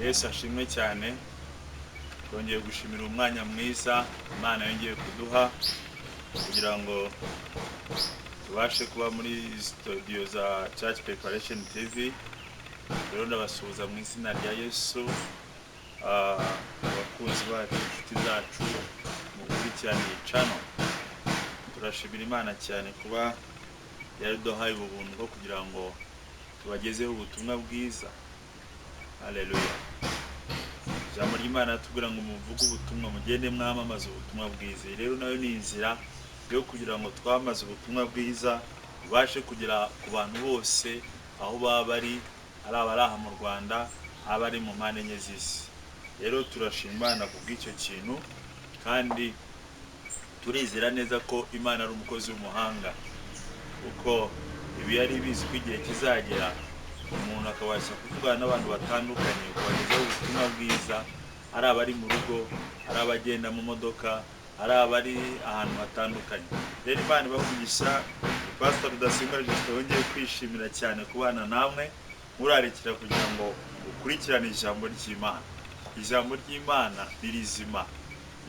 Yesu ashimwe cyane. Twongeye gushimira umwanya mwiza Imana yongeye kuduha kugira ngo tubashe kuba muri studio za Church Preparation TV. Rero ndabasuhuza mu izina rya Yesu, abakunzi bacu, inshuti zacu mukurikirana iyi channel. Turashimira Imana cyane kuba yaraduhaye ubu buntu bwo kugira ngo tubagezeho ubutumwa bwiza. Haleluya. Ijambo ry'Imana ratubwira ngo muvuge ubutumwa, mugende mwamamaze ubutumwa bwiza. Iyi rero nayo ni inzira yo kugira ngo twamaze ubutumwa bwiza, bubashe kugera ku bantu bose aho baba bari, ari abari aha mu Rwanda, abari mu mpande enye z'isi. Rero turashima Imana kubw'icyo kintu, kandi turizera neza ko Imana ari umukozi w'umuhanga, kuko ibi yari ibizi ko igihe kizagera umuntu akabasha kuvugana n'abantu batandukanye, kubagezaho ubutumwa bwiza, ari abari mu rugo, ari abagenda mu modoka, ari abari ahantu hatandukanye. Rero Imana ibahe umugisha. Pastor Rudasingwa Justin wongeye kwishimira cyane kubana namwe, murarikira kugira ngo ukurikirane ijambo ry'Imana. Ijambo ry'Imana ni rizima.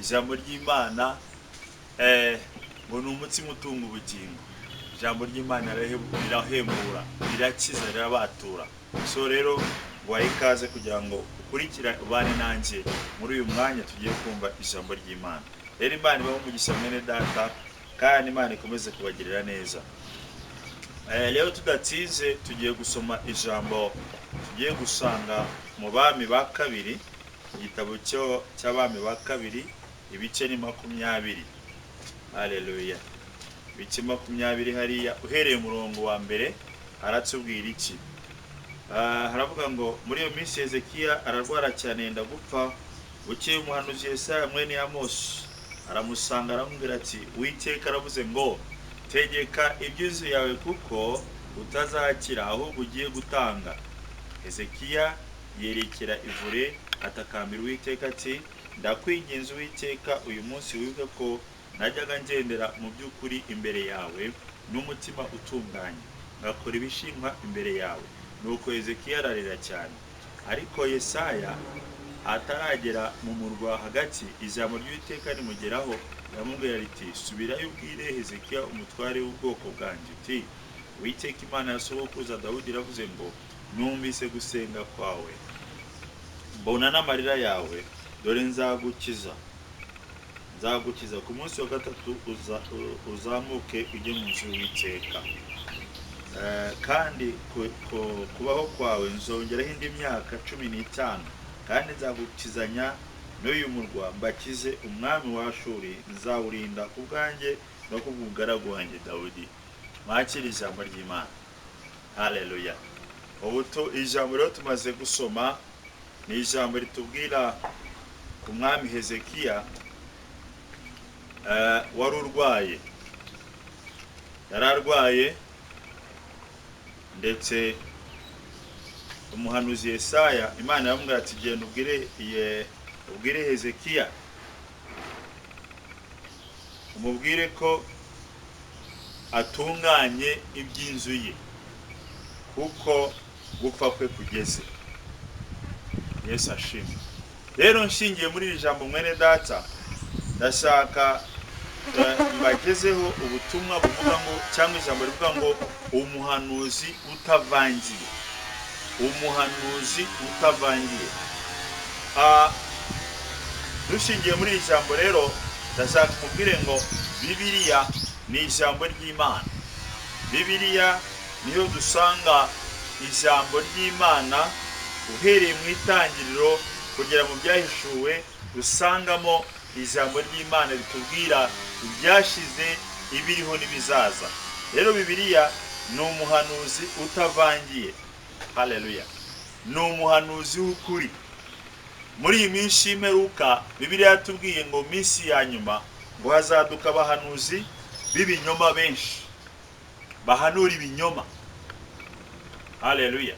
Ijambo ry'Imana ngo ni umutsima utunga ubugingo. Ijambo ry'Imana rirahembura, rirakiza, rirabatura. So rero nguhaye ikaze kugira ngo ukurikire, ubane nanjye muri uyu mwanya tugiye kumva ijambo ry'Imana. Rero Imana ibahe umugisha, mwene data, kandi Imana ikomeze kubagirira neza. Rero tudatinze, tugiye gusoma ijambo tugiye gusanga mu Bami ba Kabiri, igitabo cyo cy'Abami ba Kabiri, ibice ni 20. Haleluya. Ibice 20 hariya uhereye umurongo wa mbere aratubwira iki? Haravuga ngo: "Muri iyo minsi Hezekiya ararwara cyane, yenda gupfa. Bukeye umuhanuzi Yesaya mwene Amosi aramusanga, aramubwira ati: 'Uwiteka aravuze ngo: Tegeka iby'inzu yawe, kuko utazakira, ahubwo ugiye gutanga.' Hezekiya yerekera ivure, atakambira Uwiteka ati: 'Ndakwinginze, Uwiteka, uyu munsi wibuke ko najyaga ngendera mu by'ukuri imbere yawe n'umutima utunganye, ngakora ibishimwa imbere yawe.' Nuko Hezekiya ararira cyane. Ariko Yesaya ataragera mu murwa hagati, ijambo ry'Uwiteka rimugeraho, riramubwira riti: 'Subirayo, ubwire Hezekiya umutware w'ubwoko bwanjye uti: Uwiteka Imana ya sogokuruza Dawudi iravuze ngo: Numvise gusenga kwawe, mbona n'amarira yawe. Dore nzagukiza, nzagukiza. Ku munsi wa gatatu uzamuke ujye mu nzu y'Uwiteka. Kandi kubaho kwawe nzongeraho indi myaka 15, kandi nzagukizanya n'uyu murwa, mbakize umwami wa Ashuri. Nzawurinda ku bwanjye no ku bw'umugaragu wanjye Dawudi.'" Mwakire ijambo ry'Imana. Haleluya. Ubu ijambo rero tumaze gusoma ni ijambo ritubwira ku mwami Hezekiya, wari urwaye. Yari arwaye, ndetse umuhanuzi Yesaya, Imana yamubwira ati: "Genda ubwire Hezekiya, umubwire ko atunganye iby'inzu ye, kuko gupfa kwe kugeze." Yesu ashimwe. Rero nshingiye muri iri jambo, mwene data, ndashaka mbagezeho ubutumwa buvuga ngo, cyangwa ijambo rivuga ngo: umuhanuzi utavangiye. Umuhanuzi utavangiye. Dushingiye muri iri jambo rero, ndashaka kubwire ngo Bibiliya ni ijambo ry'Imana. Bibiliya niyo dusanga ijambo ry'Imana, uhereye mu Itangiriro kugera mu Byahishuwe, dusangamo ijambo ry'Imana ritubwira ibyashize, ibiriho n'ibizaza. Rero Bibiliya ni umuhanuzi utavangiye. Haleluya. Ni umuhanuzi w'ukuri. Muri iyi minsi y'imperuka, Bibiliya yatubwiye ngo minsi ya nyuma ngo hazaduka abahanuzi b'ibinyoma benshi, bahanura ibinyoma. Haleluya.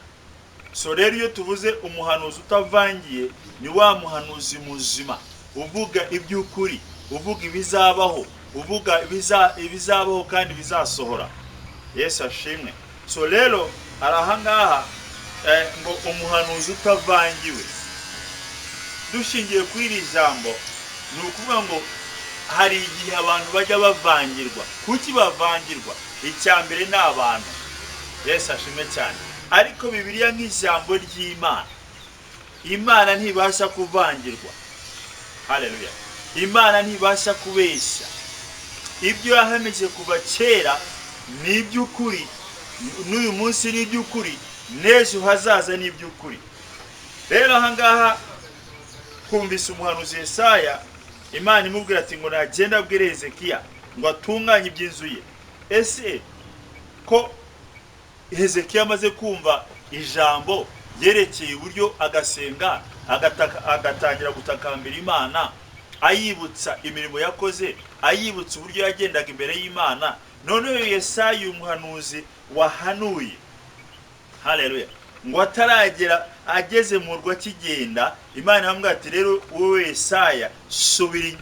So rero iyo tuvuze umuhanuzi utavangiye, ni wa muhanuzi muzima uvuga iby'ukuri, uvuga ibizabaho, uvuga ibizabaho kandi bizasohora. Yesu ashimwe. So rero hari ahangaha ngo umuhanuzi utavangiwe. Dushingiye kuri iri jambo, ni ukuvuga ngo hari igihe abantu bajya bavangirwa. Kuki bavangirwa? Icya mbere ni abantu. Yesu ashimwe cyane. Ariko Bibiliya nk'ijambo ry'Imana, Imana ntibasha kuvangirwa. Haleluya. Imana ntibasha kubeshya. Ibyo yahamije kuva kera ni iby'ukuri, n'uyu munsi ni iby'ukuri, n'ejo hazaza ni iby'ukuri. Rero aha ngaha twumvise umuhanuzi Yesaya, Imana imubwira ati ngo nagenda abwire Hezekiya ngo atunganye iby'inzu ye. Ese ko Hezekiya amaze kumva ijambo yerekeye uburyo agasenga, agatangira gutakambira Imana, ayibutsa imirimo yakoze, ayibutsa uburyo yagendaga imbere y'Imana, noneho Yesaya uyu muhanuzi wahanuye, haleluya, ngo ataragera ageze mu rwa kigenda, Imana iramubwira ati rero wowe Yesaya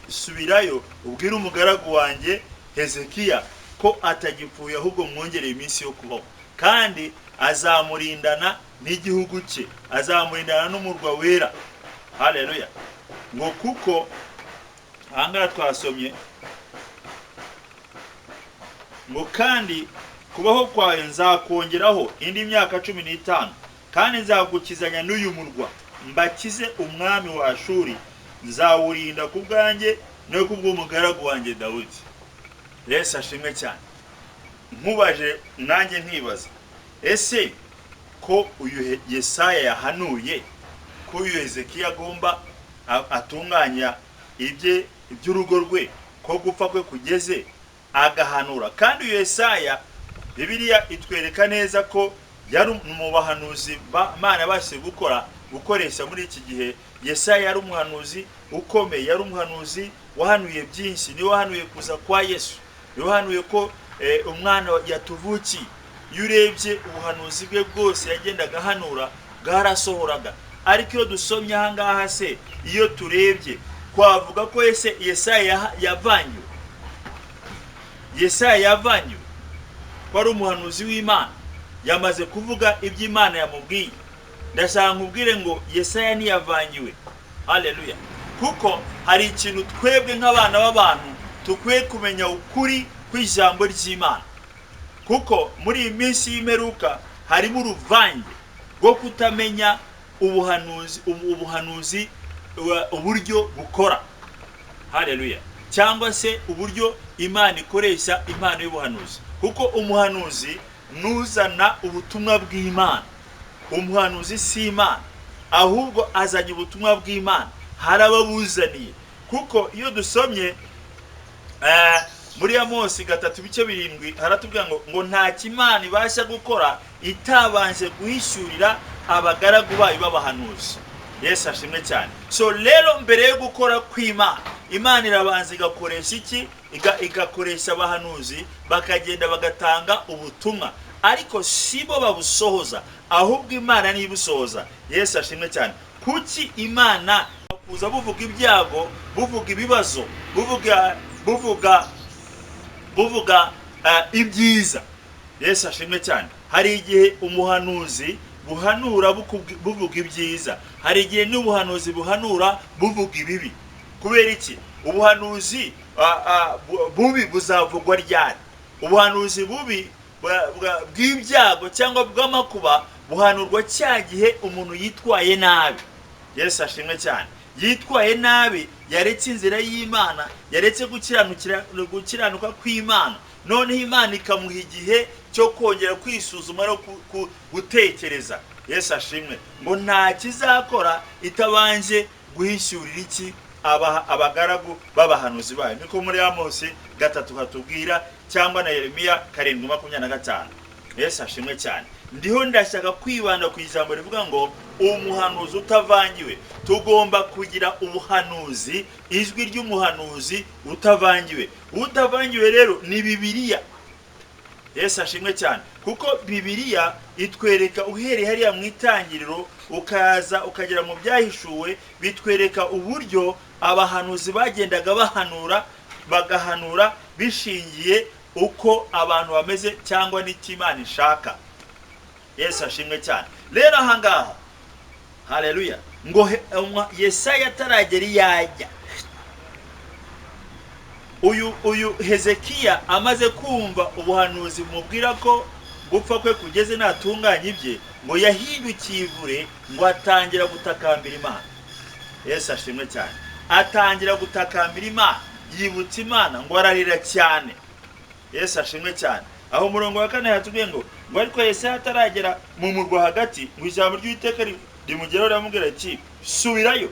subirayo ubwire umugaragu wanjye Hezekiya ko atagipfuye, ahubwo mwongereye iminsi yo kubaho, kandi azamurindana n'igihugu cye, azamurindana n'umurwa wera. Haleluya. Ngo kuko ahangaha twasomye ngo kandi kubaho kwawe nzakongeraho indi myaka 15, kandi nzagukizanya n'uyu murwa, mbakize umwami wa Ashuri, nzawurinda ku bwanjye no ku bw'umugaragu wanjye Dawidi. Yesu ashimwe cyane. Nkubaje nanjye nkibaza, ese ko uyu Yesaya yahanuye ko uyu Hezekiya agomba atunganya ibye iby'urugo rwe, ko gupfa kwe kugeze, agahanura? Kandi uyu Yesaya Bibiliya itwereka neza ko yari mu bahanuzi Imana yabashije gukoresha muri iki gihe. Yesaya yari umuhanuzi ukomeye, yari umuhanuzi wahanuye byinshi, niwe wahanuye kuza kwa Yesu, niwe wahanuye ko umwana yatuvukiye. Iyo urebye ubuhanuzi bwe bwose yagendaga ahanura bwarasohoraga. Ariko iyo dusomye aha ngaha se, iyo turebye twavuga ko ese Yesaya yavanywe, Yesaya yavanywe ko ari umuhanuzi w'Imana, yamaze kuvuga ibyo Imana yamubwiye. Ndashaka nkubwire ngo Yesaya ntiyavangiwe. Haleluya. Kuko hari ikintu twebwe nk'abana b'abantu tukwiye kumenya, ukuri kw'ijambo ry'Imana. Kuko muri iyi minsi y'imperuka harimo uruvange rwo kutamenya ubuhanuzi uburyo bukora. Haleluya. Cyangwa se uburyo Imana ikoresha impano y'ubuhanuzi. Kuko umuhanuzi nuzana ubutumwa bw'Imana. Umuhanuzi si Imana, ahubwo azanye ubutumwa bw'Imana, harababuzaniye. Kuko iyo dusomye muri Amosi 3:7 haratubwira ngo nta Imana ibasha gukora itabanje guhishurira abagaragu bayo b'abahanuzi. Yesu ashimwe cyane. So rero mbere yo gukora kw'Imana, Imana irabanza igakoresha iki? Igakoresha abahanuzi, bakagenda bagatanga ubutumwa, ariko sibo babusohoza, ahubwo Imana niyo ibusohoza. Yesu ashimwe cyane. Kuki Imana kuza buvuga ibyago, buvuga ibibazo, buvuga ibyiza? Yesu ashimwe cyane. Hari igihe umuhanuzi buhanura buvuga ibyiza, hari igihe n'ubuhanuzi buhanura buvuga ibibi. Kubera iki? Ubuhanuzi bubi buzavugwa ryari? Ubuhanuzi bubi bw'ibyago cyangwa bw'amakuba buhanurwa cya gihe umuntu yitwaye nabi. Yesu ashimwe cyane. Yitwaye nabi, yaretse inzira y'Imana, yaretse gukiranuka kw'Imana, noneho Imana ikamuha igihe cyo kongera kwisuzuma no gutekereza. Yesu ashimwe. Ngo nta kizakora itabanje guhishyurira iki abagaragu b'abahanuzi bayo. Niko muri Amosi 3 hatubwira, cyangwa na Yeremiya 7:25. Yesu ashimwe cyane. Ndiho ndashaka kwibanda ku ijambo rivuga ngo umuhanuzi utavangiwe. Tugomba kugira ubuhanuzi, ijwi ry'umuhanuzi utavangiwe. Utavangiwe rero ni Bibiliya. Yesu ashimwe cyane. Kuko Bibiliya itwereka uhereye hariya mu itangiriro ukaza ukagera mu byahishuwe, bitwereka uburyo abahanuzi bagendaga bahanura, bagahanura bishingiye uko abantu bameze cyangwa n'icyo Imana ishaka. Yesu ashimwe cyane. Rero aha ngaha, haleluya, Ngo Yesaya ataragera iyo ajya, uyu Hezekiya amaze kumva ubuhanuzi bumubwira ko gupfa kwe kugeze natunganya ibye, ngo yahindukiye ivure, ngo atangira gutakambira Imana. Yesu ashimwe cyane. Atangira gutakambira Imana, yibutsa Imana, ngo ararira cyane. Yesu ashimwe cyane. Aho umurongo wa 4 hatubwiye ngo ariko Yesaya ataragera mu murwa hagati, ngo ijambo ry'Uwiteka rimugeraho riramubwira ati: "Subirayo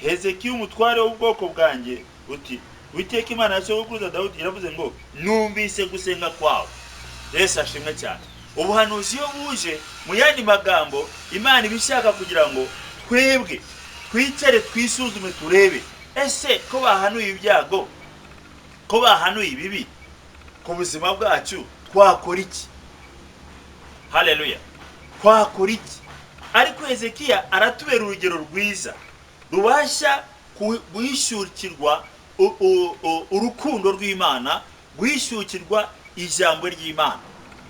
Hezekiya umutware w'ubwoko bwanjye, uti: 'Uwiteka Imana ya sogokuruza Dawudi iravuze ngo: Numvise gusenga kwawe.'" Yesu ashimwe cyane. Ubuhanuzi iyo buje, mu yandi magambo, Imana iba ishaka kugira ngo twebwe twicare, twisuzume, turebe: ese ko bahanuye ibyago, ko bahanuye ibibi ku buzima bwacu, twakora iki? Haleluya! Twakora iki? Ariko Hezekiya aratubera urugero rwiza rubasha guhishukirwa urukundo rw'Imana, guhishukirwa ijambo ry'Imana.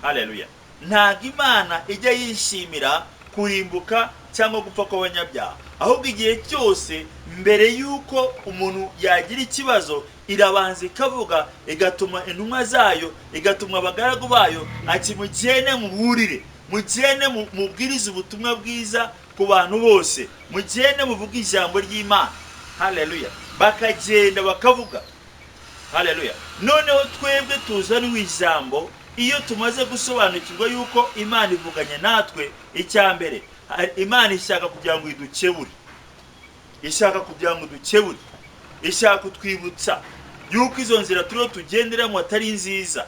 Haleluya! Ntabwo Imana ijya yishimira kurimbuka cyangwa gupfa kw'abanyabyaha, ahubwo igihe cyose mbere y'uko umuntu yagira ikibazo, irabanza ikavuga, igatuma intumwa zayo, igatuma abagaragu bayo, ati: "Mugende muburire, mugende mubwirize ubutumwa bwiza ku bantu bose, mugende muvuge ijambo ry'Imana." Haleluya! Bakagenda bakavuga. Haleluya! Noneho twebwe tuzaniwe ijambo, iyo tumaze gusobanukirwa yuko Imana ivuganye natwe, icya mbere Imana ishaka kugira ngo idukebure, ishaka kugira ngo idukebure, ishaka kutwibutsa yuko izo nzira turiho tugenderamo atari nziza.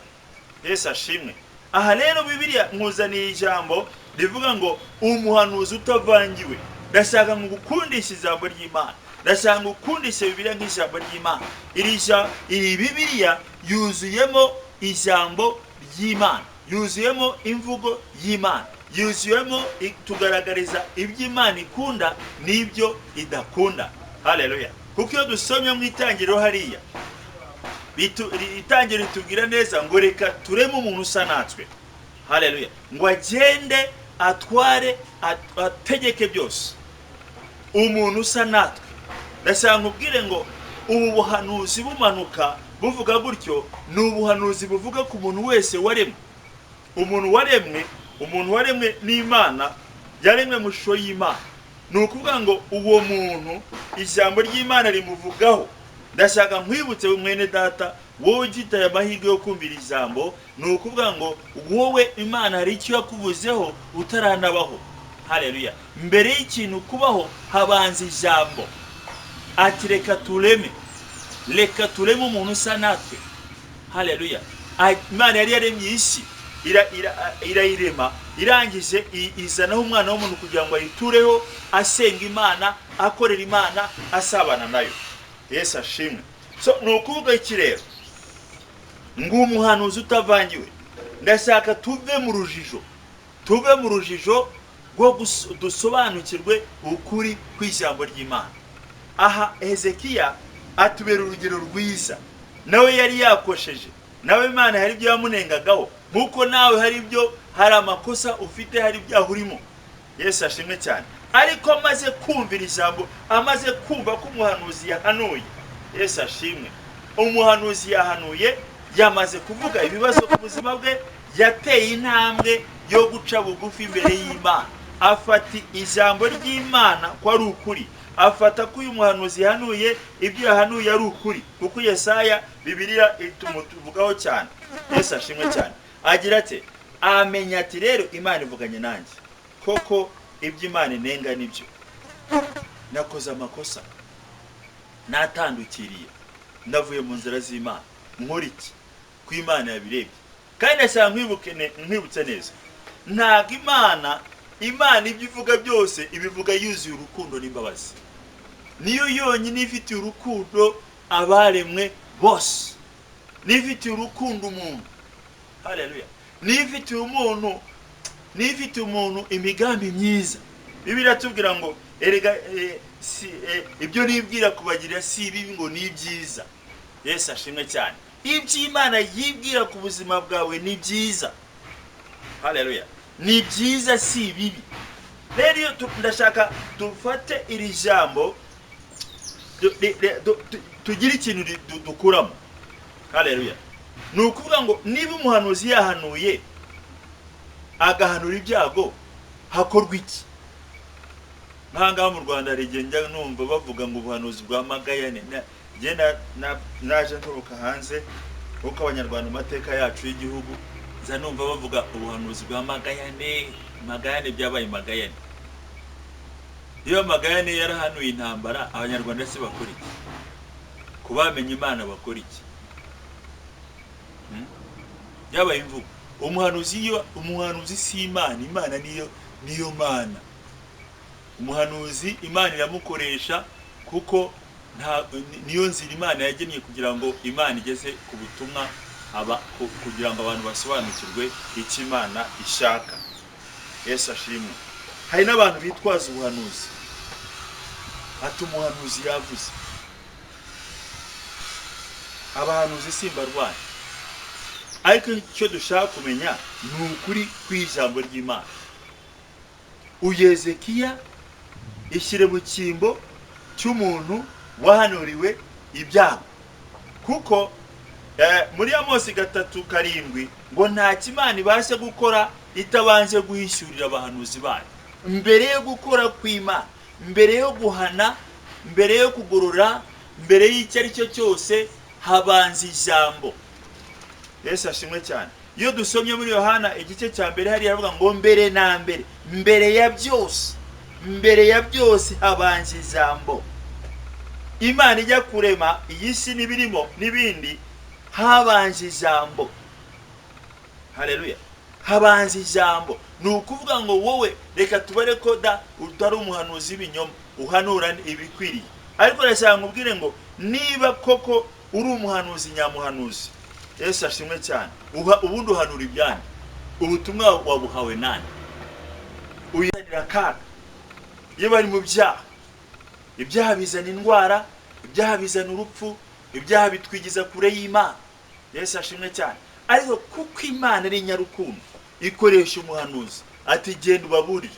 Yesu ashimwe. Aha rero Bibiliya nkuzaniye ijambo rivuga ngo umuhanuzi utavangiwe. Ndashaka ngo ugukundishe ijambo ry'Imana, ndashaka ngo ukundishe Bibiliya nk'ijambo ry'Imana. Iri Bibiliya yuzuyemo ijambo ry'Imana, yuzuyemo imvugo y'Imana, yuzuyemo tugaragariza ibyo Imana ikunda n'ibyo idakunda. Haleluya! Kuko iyo dusomye mu Itangiriro hariya, Itangiriro ritubwira neza ngo: "Reka tureme umuntu usa natwe." Haleluya! Ngo agende atware, ategeke byose. Umuntu usa natwe. Ndashaka nkubwire ngo ubu buhanuzi bumanuka buvuga gutyo, ni ubuhanuzi buvuga ku muntu wese waremwe, umuntu waremwe, umuntu waremwe n'Imana, yaremwe mu ishusho y'Imana. Ni ukuvuga ngo uwo muntu ijambo ry'Imana rimuvugaho. Ndashaka nkwibutse, mwene data, wowe ugitaye amahirwe yo kumvira ijambo, ni ukuvuga ngo wowe Imana hari icyo yakuvuzeho utaranabaho. Haleluya! Mbere y'ikintu kubaho habanza ijambo. Ati: "Reka tureme, reka tureme umuntu usa natwe." Haleluya! Imana yari yaremye isi, irayirema, irangije izanaho umwana w'umuntu kugira ngo ayitureho, asenga Imana, akorera Imana, asabana nayo. Yesu ashimwe. So ni ukuvuga iki rero? Ngo umuhanuzi utavangiwe. Ndashaka tuve mu rujijo, tuve mu rujijo rwo dusobanukirwe ukuri kw'ijambo ry'Imana. Aha Hezekiya atubera urugero rwiza. Nawe yari yakosheje, nawe Imana hari ibyo yamunengagaho, nk'uko nawe hari ibyo, hari amakosa ufite, hari ibyaha urimo. Yesu ashimwe cyane. Ariko amaze kumvira ijambo, amaze kumva ko umuhanuzi yahanuye, Yesu ashimwe, umuhanuzi yahanuye, yamaze kuvuga ibibazo ku buzima bwe, yateye intambwe yo guca bugufi imbere y'Imana, afata ijambo ry'Imana ko ari ukuri, afata ko uyu muhanuzi yahanuye, ibyo yahanuye ari ukuri, kuko Yesaya Bibiliya itumuvugaho cyane. Yesu ashimwe cyane. Agira ati: amenya ati: "Rero Imana ivuganye nanjye koko, ibyo Imana inenga nibyo, nakoze amakosa, natandukiriye, ndavuye mu nzira z'Imana. Nkora iki ko Imana yabirebye?" Kandi ndashaka nkwibutse neza, ntabwo Imana ibyo ivuga byose ibivuga yuzuye urukundo n'imbabazi. Niyo yonyine ifitiye urukundo abaremwe bose, niyo ifitiye urukundo umuntu. Haleluya! Niyo ifitiye umuntu, niyo ifitiye umuntu imigambi myiza. Bibiliya iratubwira ngo: "Erega si, ibyo nibwira kubagirira si ibibi, ngo ni ibyiza." Yesu ashimwe cyane. Iby'Imana yibwira ku buzima bwawe ni byiza. Haleluya! Ni byiza, si ibibi. Rero iyo ndashaka dufate iri jambo, tugire ikintu dukuramo. Haleluya. Ni ukuvuga ngo niba umuhanuzi yahanuye agahanura ibyago, hakorwa iki? Nk'ahangaha mu Rwanda hari igihe njya numva bavuga ngo ubuhanuzi bwa Magayane. Njye naje nturuka hanze, kuko Abanyarwanda mu mateka yacu y'igihugu nza numva bavuga ubuhanuzi bwa Magayane. Magayane byabaye Magayane. Iyo Magayane yarahanuye intambara, Abanyarwanda se bakora iki? Kubamenya Imana bakora iki? Byabaye imvugo. Umuhanuzi, iyo umuhanuzi si Imana, Imana niyo Mana. Umuhanuzi Imana iramukoresha kuko niyo nzira Imana yagennye kugira ngo Imana igeze ku butumwa, kugira ngo abantu basobanukirwe icyo Imana ishaka. Yesu ashimwe. Hari n'abantu bitwaza ubuhanuzi, ati umuhanuzi yavuze. Abahanuzi simbarwanya, ariko icyo dushaka kumenya ni ukuri kw'ijambo ry'Imana. Uyezekiya ishyire mu cyimbo cy'umuntu wahanuriwe ibyago, kuko muri Amosi 3:7 ngo nta Imana ibasha gukora itabanje guhishyurira abahanuzi bayo. Mbere yo gukora kw'Imana, mbere yo guhana, mbere yo kugorora, mbere y'icyo ari cyo cyose, habanza ijambo. Yesu ashimwe cyane. Iyo dusomye muri Yohana igice cya 1, hariya havuga ngo mbere na mbere, mbere ya byose, mbere ya byose habanje ijambo. Imana ijya kurema iyi si n'ibirimo n'ibindi, habanje ijambo. Haleluya. Habanje ijambo. Ni ukuvuga ngo wowe reka tubare ko da utari umuhanuzi w'ibinyoma, uhanura ibikwiriye, ariko ndashaka nkubwire ngo niba koko uri umuhanuzi nyamuhanuzi, Yesu ashimwe cyane, ubundi uhanura ibyanyu, ubutumwa wabuhawe nande? Uyizanira akaga iyo bari mu byaha. Ibyaha bizana indwara, ibyaha bizana urupfu, ibyaha bitwigiza kure y'Imana. Yesu ashimwe cyane. Ariko kuko Imana ari nyarukundo, ikoresha umuhanuzi ati genda ubaburire.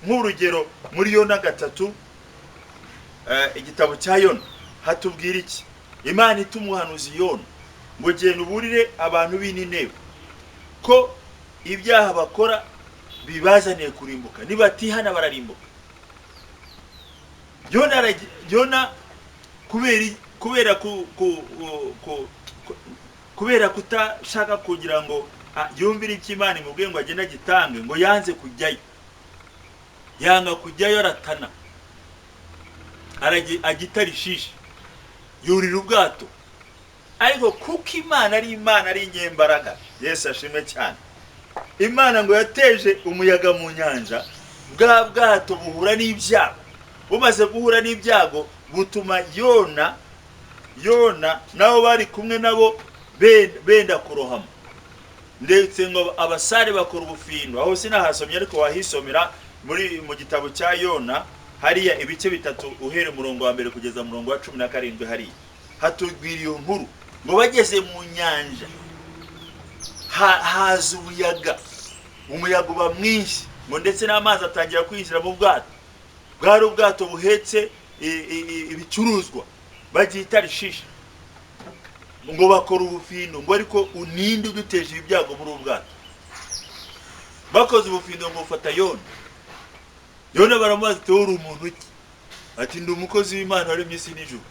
Nk'urugero muri Yona 3, igitabo cya Yona hatubwira iki? Imana ituma umuhanuzi Yona ngo genda uburire abantu b'i Ninewe ko ibyaha bakora bibazaniye kurimbuka, nibatihana bararimbuka. Yona kubera kutashaka kugira ngo yumvire icyo Imana imubwiye ngo agende agitange, ngo yanze kujyayo, yanga kujyayo, aratana, agitarishisha, yurira ubwato. Ariko kuko Imana ari Imana, ari inyembaraga, Yesu ashimwe cyane, Imana ngo yateje umuyaga mu nyanja, bwa bwato buhura n'ibyago. Bumaze guhura n'ibyago, butuma Yona nabo bari kumwe nabo benda kurohama, ndetse ngo abasare bakora ubufindo. Aho sinahasomye, ariko wahisomera muri mu gitabo cya Yona hariya ibice 3 uhere umurongo wa 1 kugeza umurongo wa 17. Hariya hatubwira iyo nkuru ngo bageze mu nyanja haza umuyaga, umuyaga uba mwinshi, ngo ndetse n'amazi atangira kwinjira mu bwato. Bwari ubwato buhetse ibicuruzwa bagiye Tarishishi, ngo bakora ubufindo, ngo ariko uninde uduteje ibyago muri ubu bwato. Bakoze ubufindo ngo bufata Yona. Yona baramubaza ati uri umuntu ki? Ati ndi umukozi w'Imana waremye isi n'ijuru.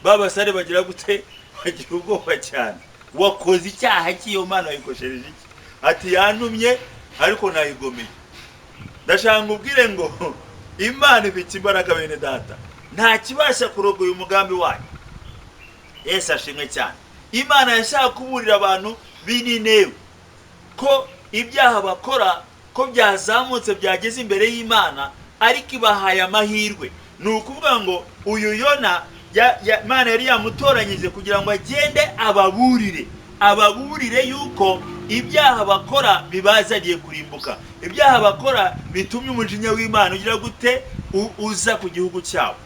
Babasare bagira gute? Bagira ubwoba cyane. Wakoze icyaha cy'iyo Mana wayikoshereje iki? Ati yantumye ariko nayigomeye. Ndashaka ngubwire ngo Imana ifite imbaraga bene data, nta kibasha kurogoya umugambi wayo. Yesu ashimwe cyane. Imana yashaka kuburira abantu b'i Ninewe ko ibyaha bakora ko byazamutse byageze imbere y'Imana, ariko ibahaye amahirwe. Ni ukuvuga ngo uyu Yona Imana yari yamutoranyije kugira ngo agende ababurire yuko ibyaha bakora bibazaniye kurimbuka, ibyaha bakora bitumye umujinya w'Imana ugira gute uza ku gihugu cyabo.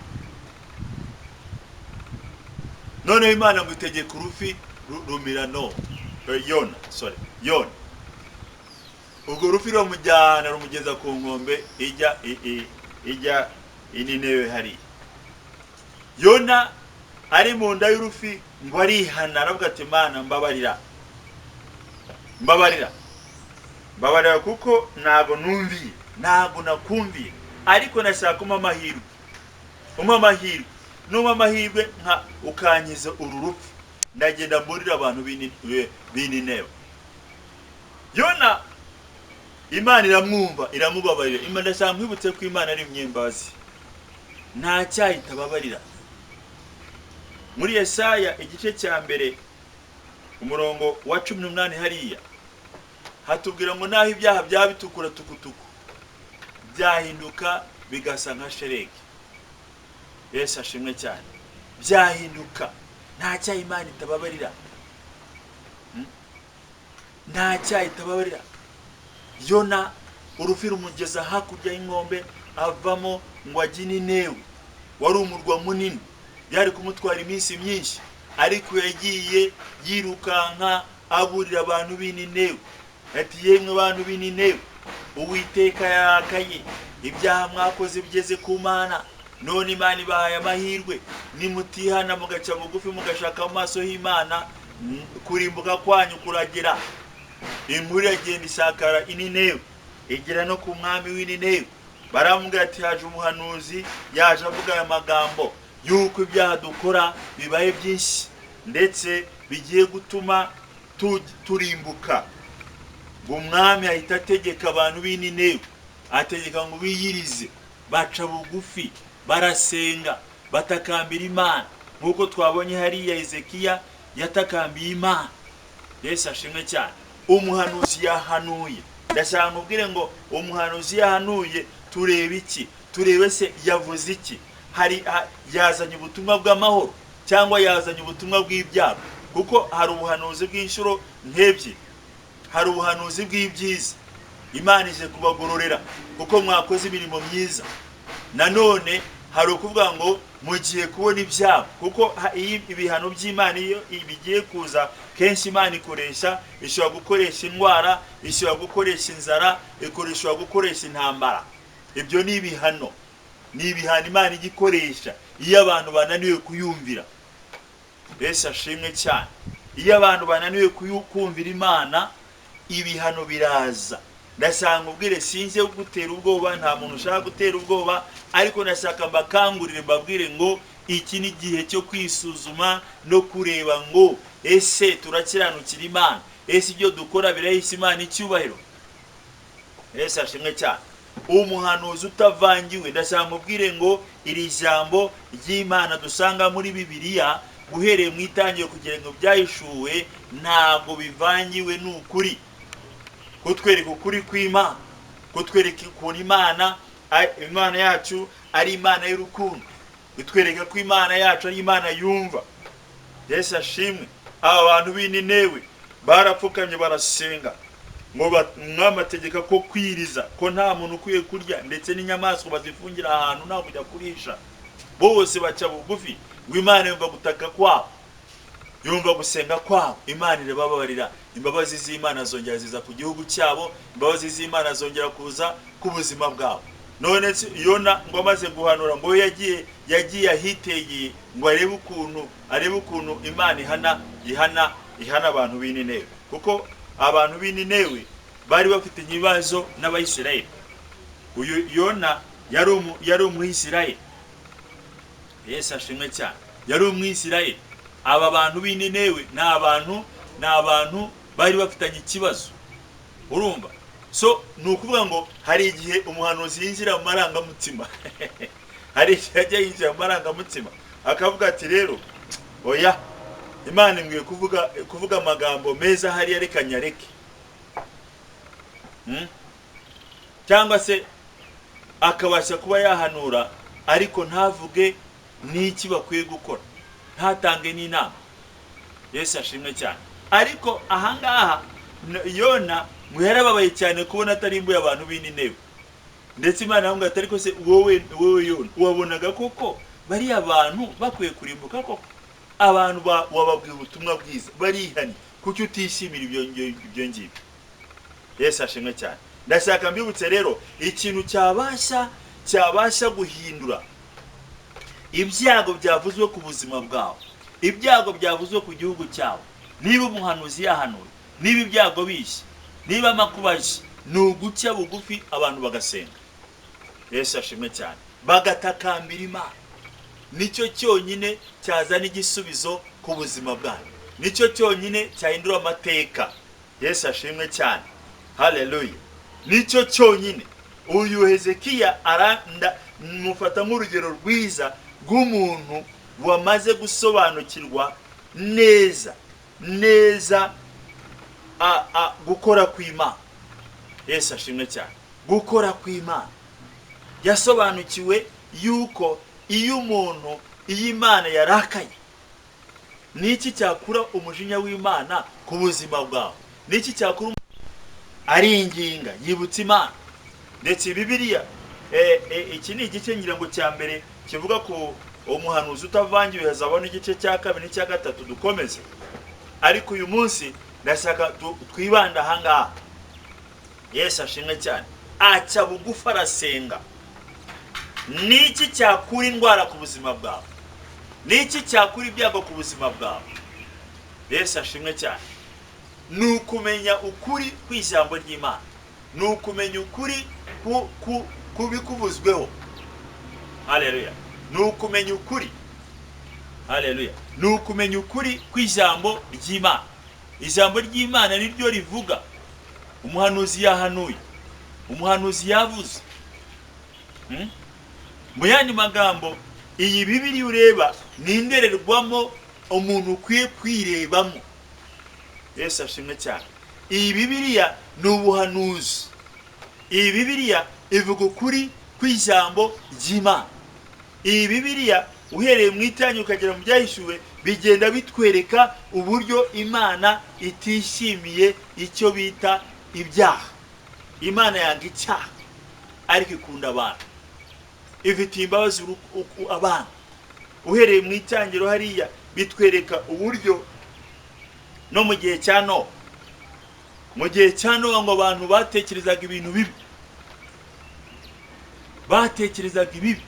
Noneho Imana ngo itegeka urufi rumira no Yona, sorry, Yona. Ubwo rufi ruramujyana, rumugeza ku nkombe ijya ijya i Ninewe hariya. Yona ari mu nda y'urufi ngo arihana, aravuga ati: "Mana, mbabarira, mbabarira, mbabarira, kuko ntabwo numviye, ntabwo nakumviye, ariko nashaka umpa amahirwe, umpa amahirwe, numpa amahirwe nka ukankiza uru rupfu, ndagenda mburira abantu b'i Ninewe." Yona Imana iramwumva, iramubabarira. Imana, ndashaka nkwibutse ko Imana ari imyembazi, nta cyaha itababarira. Muri Yesaya igice cya 1 umurongo wa 18 hariya hatubwira ngo naho ibyaha byaba bitukura tukutuku, byahinduka bigasa nka sheregi. Yesu ashimwe cyane. Byahinduka. Nta cyaha Imana itababarira. Nta cyaha itababarira. Yona urufi rumugeza hakurya y'inkombe, avamo ngo ajye i Ninewe, wari umurwa munini, byari kumutwara iminsi myinshi, ariko yagiye yirukanka aburira abantu b'i Ninewe ati: "Yemwe bantu b'i Ninewe, Uwiteka yarakaye, ibyaha mwakoze bigeze ku Mana. None Imana ibahaye amahirwe, nimutihana mugaca bugufi mugashaka mu maso h'Imana, kurimbuka kwanyu kuragera." Inkuru iragenda isakara i Ninewe, igera no ku mwami w'i Ninewe. Baramubwira ati: "Haje umuhanuzi, yaje avuga aya magambo yuko ibyaha dukora bibaye byinshi, ndetse bigiye gutuma turimbuka." Ngo umwami ahita ategeka abantu b'i Ninewe, ategeka ngo biyirize, baca bugufi, barasenga, batakambira Imana, nk'uko twabonye hariya Hezekiya yatakambiye Imana. Yesu ashimwe cyane. Umuhanuzi yahanuye. Ndashaka nkubwire ngo umuhanuzi yahanuye, tureba iki? Turebe se yavuze iki? Hari yazanye ubutumwa bw'amahoro cyangwa yazanye ubutumwa bw'ibyago? Kuko hari ubuhanuzi bw'inshuro nk'ebyiri. Hari ubuhanuzi bw'ibyiza, Imana ije kubagororera kuko mwakoze imirimo myiza. Nanone hari ukuvuga ngo mugiye kubona ibyago, kuko iyo ibihano by'Imana iyo bigiye kuza, kenshi Imana ikoresha, ishobora gukoresha indwara, ishobora gukoresha inzara, ishobora gukoresha intambara. Ibyo ni ibihano, ni ibihano Imana ijya ikoresha iyo abantu bananiwe kuyumvira. Yesu ashimwe cyane. Iyo abantu bananiwe kumvira Imana, ibihano biraza. Ndashaka nkubwire, sinze gutera ubwoba, nta muntu ushaka gutera ubwoba, ariko ndashaka mbakangurire, mbabwire ngo iki ni igihe cyo kwisuzuma no kureba ngo ese turakiranukira Imana? Ese ibyo dukora birahesha Imana icyubahiro? Yesu ashimwe cyane. Umuhanuzi utavangiwe, ndashaka nkubwire ngo iri jambo ry'Imana dusanga muri Bibiliya guhereye mu Itangiriro kugira ngo Byahishuwe, ntabwo bivangiwe, ni ukuri. Kutwereka ukuri kw'Imana, kutwereka ukuntu Imana yacu ari Imana y'urukundo, itwereka ko Imana yacu ari Imana yumva. Yesu ashimwe. Aba bantu b'i Ninewe barapfukamye, barasenga, ngo umwami ategeka ko kwiriza, ko nta muntu ukwiye kurya, ndetse n'inyamaswa bazifungira ahantu, nta kujya kurisha, bose baca bugufi. Ngo Imana yumva gutaka kwabo, yumva gusenga kwabo, Imana irababarira. Imbabazi z'Imana zongera ziza ku gihugu cyabo, imbabazi z'Imana zongera kuza ku buzima bwabo. None se Yona ngo amaze guhanura, ngo we yagiye ahitegeye ngo arebe ukuntu Imana ihana abantu b'i Ninewe, kuko abantu b'i Ninewe bari bafite ibibazo n'Abayisiraheli. Uyu Yona yari Umwisiraheli. Yesu ashimwe cyane. Yari Umwisiraheli. Aba bantu b'i Ninewe ni abantu bari bafitanye ikibazo. Urumva, so ni ukuvuga ngo hari igihe umuhanuzi yinjira mu marangamutima, hari igihe ajya yinjira mu marangamutima akavuga ati: "Rero oya, Imana imbwiye kuvuga amagambo meza hariya, reka nyareke." Cyangwa se akabasha kuba yahanura ariko ntavuge n'iki bakwiye gukora, ntatange n'inama. Yesu ashimwe cyane. Ariko ahangaha Yona ngo yarababaye cyane kubona atarimbuye abantu b'i Ninewe, ndetse Imana iramubwira ati: "Ariko se wowe Yona, wabonaga koko bariya bantu bakwiye kurimbuka koko? Abantu wababwiye ubutumwa bwiza barihanye, kuki utishimira ibyo ngibyo?" Yesu ashimwe cyane. Ndashaka mbibutse rero ikintu cyabasha guhindura ibyago byavuzwe ku buzima bwawe, ibyago byavuzwe ku gihugu cyawe. Niba umuhanuzi yahanuye, niba ibyago bishye, niba amakuba aje, ni uguca bugufi abantu bagasenga. Yesu ashimwe cyane, bagatakambira Imana. Nicyo cyonyine cyazana igisubizo ku buzima bwanyu, nicyo cyonyine cyahindura amateka. Yesu ashimwe cyane, haleluya. Nicyo cyonyine. Uyu Hezekiya mufata nk'urugero rwiza rw'umuntu wamaze gusobanukirwa neza neza gukora kw'Imana. Yesu ashimwe cyane, gukora kw'Imana. Yasobanukiwe yuko iyo umuntu, iyo Imana yarakaye, niki cyakura umujinya w'Imana ku buzima bwawe? Niki cyakura? Aringinga, yibutsa Imana. Ndetse Bibiliya, iki ni igice ngira ngo cya mbere kivuga ku umuhanuzi utavangiwe, hazabona igice cya kabiri n'icya gatatu dukomeze, ariko uyu munsi ndashaka twibanda ahangaha. Yesu ashimwe cyane. Aca bugufi arasenga. Niki cyakura indwara ku buzima bwawe? Niki cyakura ibyago ku buzima bwawe? Yesu ashimwe cyane. Ni ukumenya ukuri kw'ijambo ry'Imana, ni ukumenya ukuri kubikuvuzweho. Haleluya. Ni ukumenya ukuri. Haleluya. Ni ukumenya ukuri kw'ijambo ry'Imana. Ijambo ry'Imana niryo rivuga. Umuhanuzi yahanuye, umuhanuzi yavuze. Mu yandi magambo, iyi Bibiliya ureba ni indorerwamo umuntu ukwiye kwirebamo. Yesu ashimwe cyane. Iyi Bibiliya ni ubuhanuzi. Iyi Bibiliya ivuga ukuri kw'ijambo ry'Imana. Iyi Bibiliya uhereye mu Itangiriro ukagera mu Byahishuwe, bigenda bitwereka uburyo Imana itishimiye icyo bita ibyaha. Imana yanga icyaha, ariko ikunda abantu, ifitiye imbabazi abantu. Uhereye mu Itangiriro hariya bitwereka uburyo no mu gihe cya Nowa, mu gihe cya Nowa ngo abantu batekerezaga ibintu bibi, batekerezaga ibibi.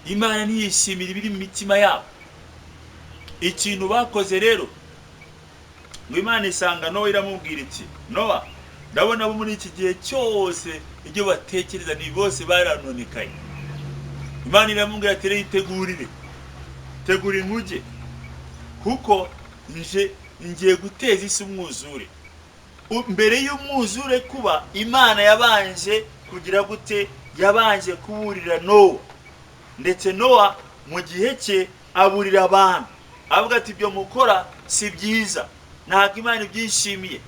Imana ntiyishimira ibiri mu mitima yabo. Ikintu bakoze rero, ngo Imana isanga Nowa iramubwira iti: "Nowa, ndabona abo muri iki gihe cyose ibyo batekereza ni bose baranonekaye." Imana iramubwira ati: "Rero itegurire, tegura inkuge, kuko nje ngiye guteza isi umwuzure." Mbere y'umwuzure kuba, Imana yabanje kugira gute? Yabanje kuburira Nowa. Ndetse Nowa mu gihe cye aburira abantu, avuga ati: "Ibyo mukora si byiza, ntabwo Imana ibyishimiye.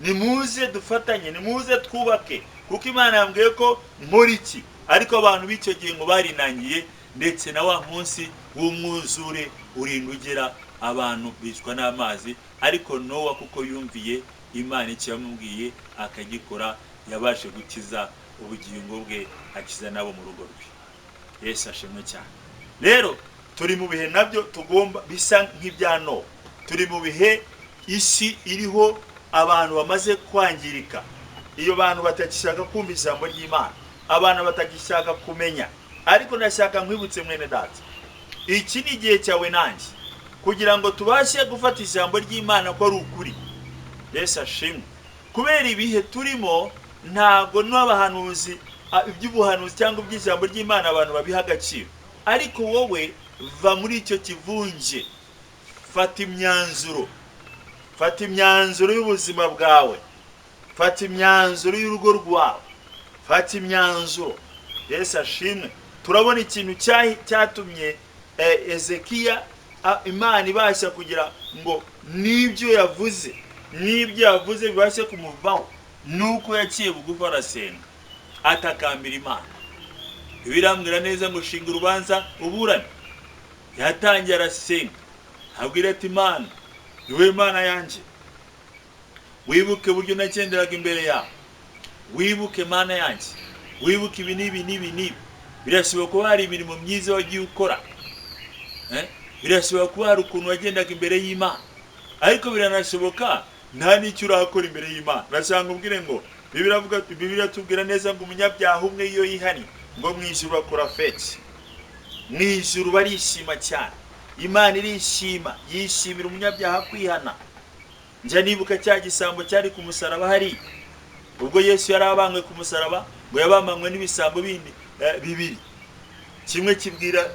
Nimuze dufatanye, nimuze twubake, kuko Imana yambwiye ko nkora iki." Ariko abantu b'icyo gihe ngo barinangiye, ndetse na wa munsi w'umwuzure urinda ugera, abantu bicwa n'amazi. Ariko Nowa, kuko yumviye Imana icyo yamubwiye akagikora, yabashe gukiza ubugingo bwe, akiza n'abo mu rugo rwe. Yesu ashimwe cyane. Rero turi mu bihe nabyo tugomba bisa nk'ibya Nowa. Turi mu bihe isi iriho abantu bamaze kwangirika, iyo bantu batagishaka kumva ijambo ry'Imana, abantu batagishaka kumenya. Ariko ndashaka nkwibutse mwene data, iki ni igihe cyawe nanjye kugira ngo tubashe gufata ijambo ry'Imana ko ari ukuri. Yesu ashimwe. Kubera ibihe turimo, ntabwo n'abahanuzi, iby'ubuhanuzi cyangwa iby'ijambo ry'Imana abantu babiha agaciro. Ariko wowe va muri icyo kivunge, fata imyanzuro, fata imyanzuro y'ubuzima bwawe, fata imyanzuro y'urugo rwawe, fata imyanzuro. Yesu ashimwe. Turabona ikintu cyatumye Ezekiya, Imana ibasha kugira ngo n'ibyo yavuze bibashe kumuvaho, nuko yaciye bugufi arasenga, atakambira Imana. Birambwira neza ngo shinga urubanza uburane. Yatangiye arasenga, abwira ati: "Imana, niwe Mana yanjye, wibuke uburyo nagenderaga imbere yawe, wibuke Mana yanjye, wibuke ibi n'ibi n'ibi n'ibi." Birashoboka kuba hari imirimo myiza wagiye ukora, Birashoboka kuba hari ukuntu wagendaga imbere y'Imana, ariko biranashoboka Nta n'icyo urakora imbere y'Imana. Urasanga ubwire ngo Bibiliya tubwira neza ngo umunyabyaha umwe iyo yihannye, ngo mu ijuru bakora fête, mu ijuru barishima cyane. Imana irishima, yishimira umunyabyaha kwihana. Njya nibuka cya gisambo cyari ku musaraba hari ubwo Yesu yari abambwe ku musaraba, ngo yabambanywe n'ibisambo bindi bibiri. Kimwe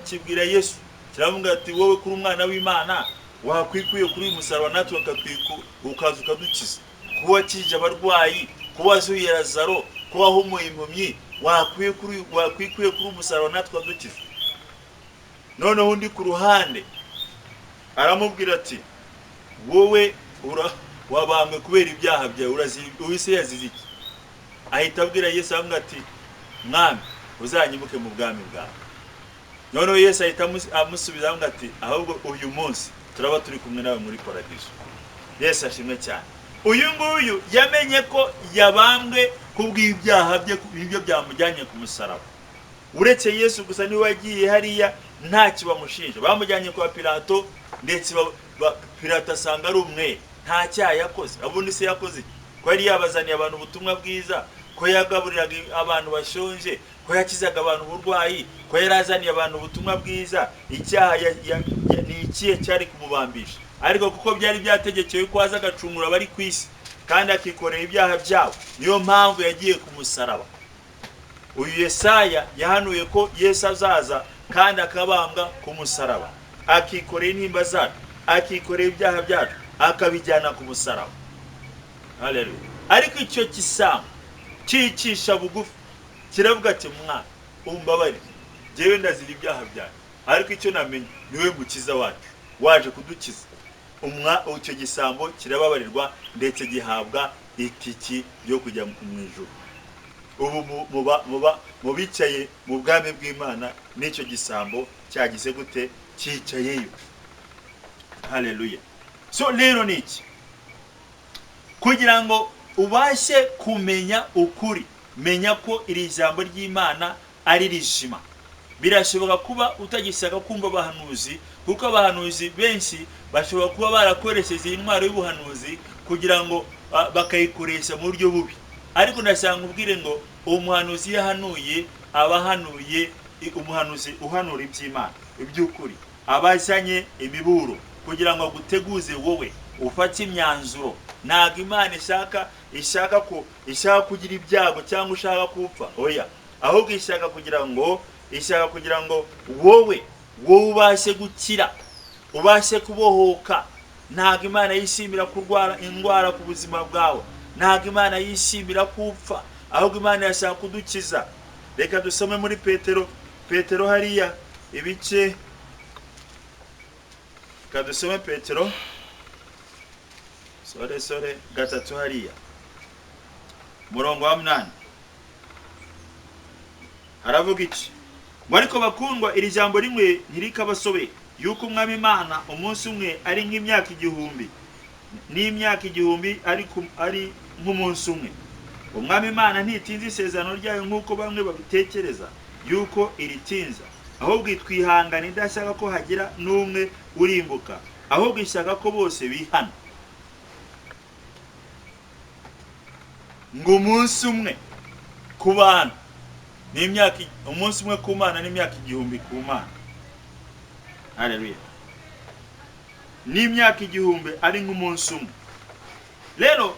kibwira Yesu, kiramubwira ati: "Wowe kuri umwana w'Imana, wakwikuye kuri uyu musaraba natwe ukaza ukadukiza. Kuba wakijije abarwayi, kuba wazuye Lazaro, kuba wahumuye impumyi, wakwikuye kuri uyu musaraba natwe ukadukiza." Noneho undi ku ruhande aramubwira ati: "Wowe wabambwe kubera ibyaha byawe, uwise yazize iki?" Ahita abwira Yesu, aramubwira ati: "Mwami, uzanyibuke mu bwami bwawe." Noneho Yesu ahita amusubiza, aramubwira ati: "Ahubwo uyu munsi turaba turi kumwe nawe muri paradiso." Yesu ashimwe cyane. Uyu nguyu yamenye ko yabambwe kubw'ibyaha bye, ibyo byamujyanye ku musaraba. Uretse Yesu gusa niwe wagiye hariya ntacyo bamushinja. Bamujyanye kwa Pilato, ndetse Pilato asanga ari umwere, nta cyaha yakoze. Ubundi se yakoze iki? Ko yari yabazaniye abantu ubutumwa bwiza, ko yagaburiraga abantu bashonje, ko yakizaga abantu uburwayi, ko yari azaniye abantu ubutumwa bwiza, icyaha ni ikihe cyari kumubambisha? Ariko kuko byari byategekewe ko aza agacungura abari ku isi kandi akikorera ibyaha byabo, niyo mpamvu yagiye ku musaraba. Uyu Yesaya yahanuye ko Yesu azaza kandi akabambwa ku musaraba, akikorera intimba zacu, akikorera ibyaha byacu, akabijyana ku musaraba. Haleluya! Ariko icyo gisambo cyicisha bugufi, kiravuga ati: "Mwana, umbabarire, njyewe ndazira ibyaha byanjye, ariko icyo namenye niwe mukiza wacu waje kudukiza." Icyo gisambo kirababarirwa, ndetse gihabwa itiki yo kujya mu ijuru. Ubu muba mu bicaye mu bwami bw'Imana, n'icyo gisambo cyagize gute? Cyicayeyo. Haleluya! So rero ni iki? Kugira ngo ubashe kumenya ukuri, menya ko iri jambo ry'Imana ari rizima. Birashoboka kuba utagishaka kumva abahanuzi, kuko abahanuzi benshi bashobora kuba barakoresheje iyi ntwaro y'ubuhanuzi kugira ngo bakayikoresha mu buryo bubi. Ariko ndashaka ubwire ngo uwo muhanuzi iyo ahanuye, aba ahanuye umuhanuzi uhanura iby'Imana, iby'ukuri, aba azanye imiburo kugira ngo aguteguze wowe ufate imyanzuro. Ntabwo Imana ishaka kugira ibyago cyangwa ushaka gupfa, oya. Ahubwo ishaka kugira ngo wowe ubashe gukira, ubashe kubohoka. Ntabwo Imana yishimira kurwara indwara ku buzima bwawe, ntabwo Imana yishimira kupfa, ahubwo Imana yashaka kudukiza. Reka dusome muri Petero hariya ibice. Reka dusome Petero sore 3 hariya, murongo wa 8, haravuga iki? Ngo: "Ariko bakundwa, iri jambo rimwe ntirikabasobe, yuko Umwami Imana umunsi umwe ari nk'imyaka 1000, n'imyaka 1000 ari nk'umunsi umwe. Umwami Imana ntitinza isezerano ryayo nk'uko bamwe babitekereza yuko iritinza, ahubwo itwihangana idashaka ko hagira n'umwe urimbuka, ahubwo ishaka ko bose bihana." Ngo umunsi umwe ku bantu n'imyaka, umunsi umwe ku Mana n'imyaka 1000 ku Mana. Haleluya! N'imyaka 1000 ari nk'umunsi umwe. Rero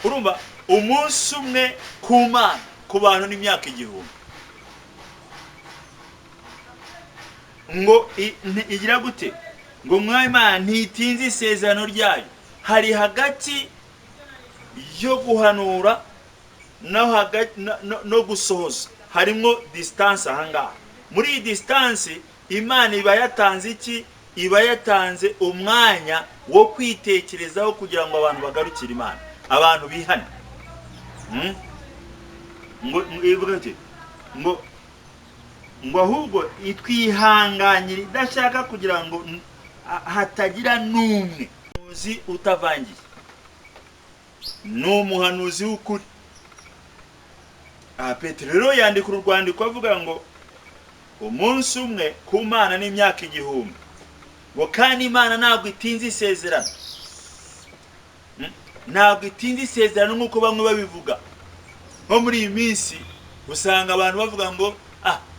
urumva, umunsi umwe ku Mana, ku bantu n'imyaka 1000. Ngo igira gute? Ngo Umwami Imana ntitinze isezerano ryayo. Hari hagati yo guhanura no gusohoza harimo distance. Ahangaha muri iyi distance, Imana iba yatanze iki? Iba yatanze umwanya wo kwitekerezaho kugira ngo abantu bagarukire Imana, abantu bihane. Ngo ivuga iti ngo ahubwo itwihanganira idashaka kugira ngo hatagira n'umwe. Umuhanuzi utavangiye ni umuhanuzi w'ukuri. Aha Petero rero yandika uru rwandiko avuga ngo umunsi umwe ku Mana n'imyaka 1000, ngo kandi Imana ntabwo itinze isezerano. Ntabwo itinze isezerano nk'uko bamwe babivuga. Nko muri iyi minsi usanga abantu bavuga ngo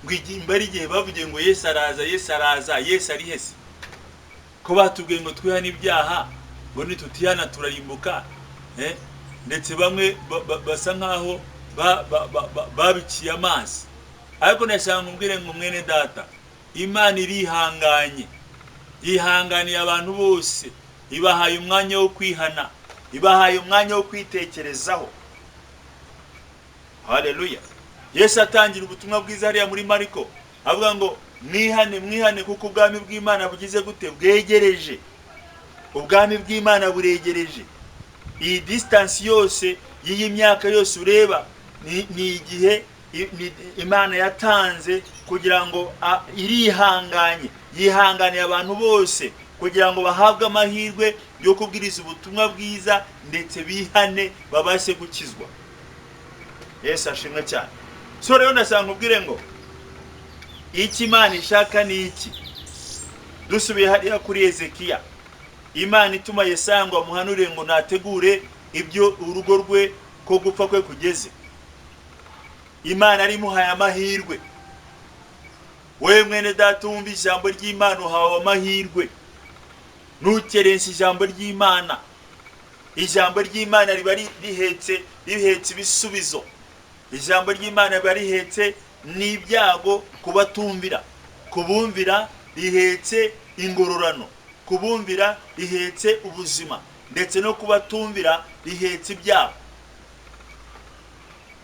ngo mbari igihe bavugiye ngo Yesu araza, Yesu araza, Yesu ari hese, ko batubwiye ngo twihane ibyaha, ngo nitutihana turarimbuka. Ndetse bamwe basa nkaho babiciye amazi. Ariko ndashaka nkubwire ngo mwene data, Imana irihanganye, yihanganiye abantu bose, ibahaye umwanya wo kwihana, ibahaye umwanya wo kwitekerezaho. Haleluya. Yesu atangira ubutumwa bwiza hariya muri Mariko avuga ngo mwihane, mwihane, kuko ubwami bw'Imana bugize gute? Bwegereje. Ubwami bw'Imana buregereje. Iyi distance yose y'iyi myaka yose ureba ni igihe Imana yatanze kugira ngo irihanganye, yihanganiye abantu bose kugira ngo bahabwe amahirwe yo kubwiriza ubutumwa bwiza ndetse bihane babashe gukizwa. Yesu ashimwe cyane. So rero ndashaka nkubwire ngo iki Imana ishaka ni iki. Dusubiye hariya kuri Ezekiya, Imana ituma Yesaya ngo amuhanure ngo nategure ibyo urugo rwe ko gupfa kwe kugeze. Imana arimuhaye amahirwe. Wewe mwene data wumva ijambo ry'Imana uhawe amahirwe. Ntukerense ijambo ry'Imana. Ijambo ry'Imana riba rihetse ibisubizo. Ijambo ry'Imana riba rihetse n'ibyago kubatumvira, kubumvira rihetse ingororano, kubumvira rihetse ubuzima, ndetse no kubatumvira rihetse ibyago.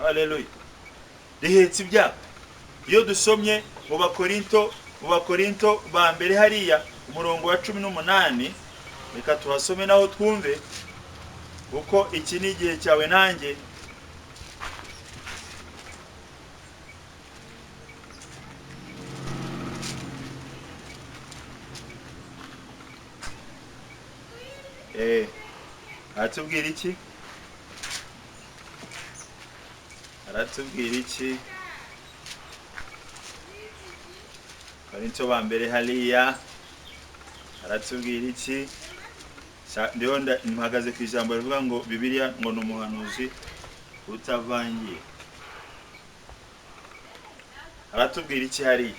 Haleluya. Rihetse ibyago. Iyo dusomye mu Bakorinto ba mbere hariya umurongo wa 18, reka tuhasome naho twumve, kuko iki ni igihe cyawe nanjye. Aratubwira iki? Aratubwira iki? Korinto ba mbere hariya aratubwira iki? Ndiho mpagaze ku ijambo rivuga ngo Bibiliya ngo ni umuhanuzi utavangiye. Aratubwira iki hariya?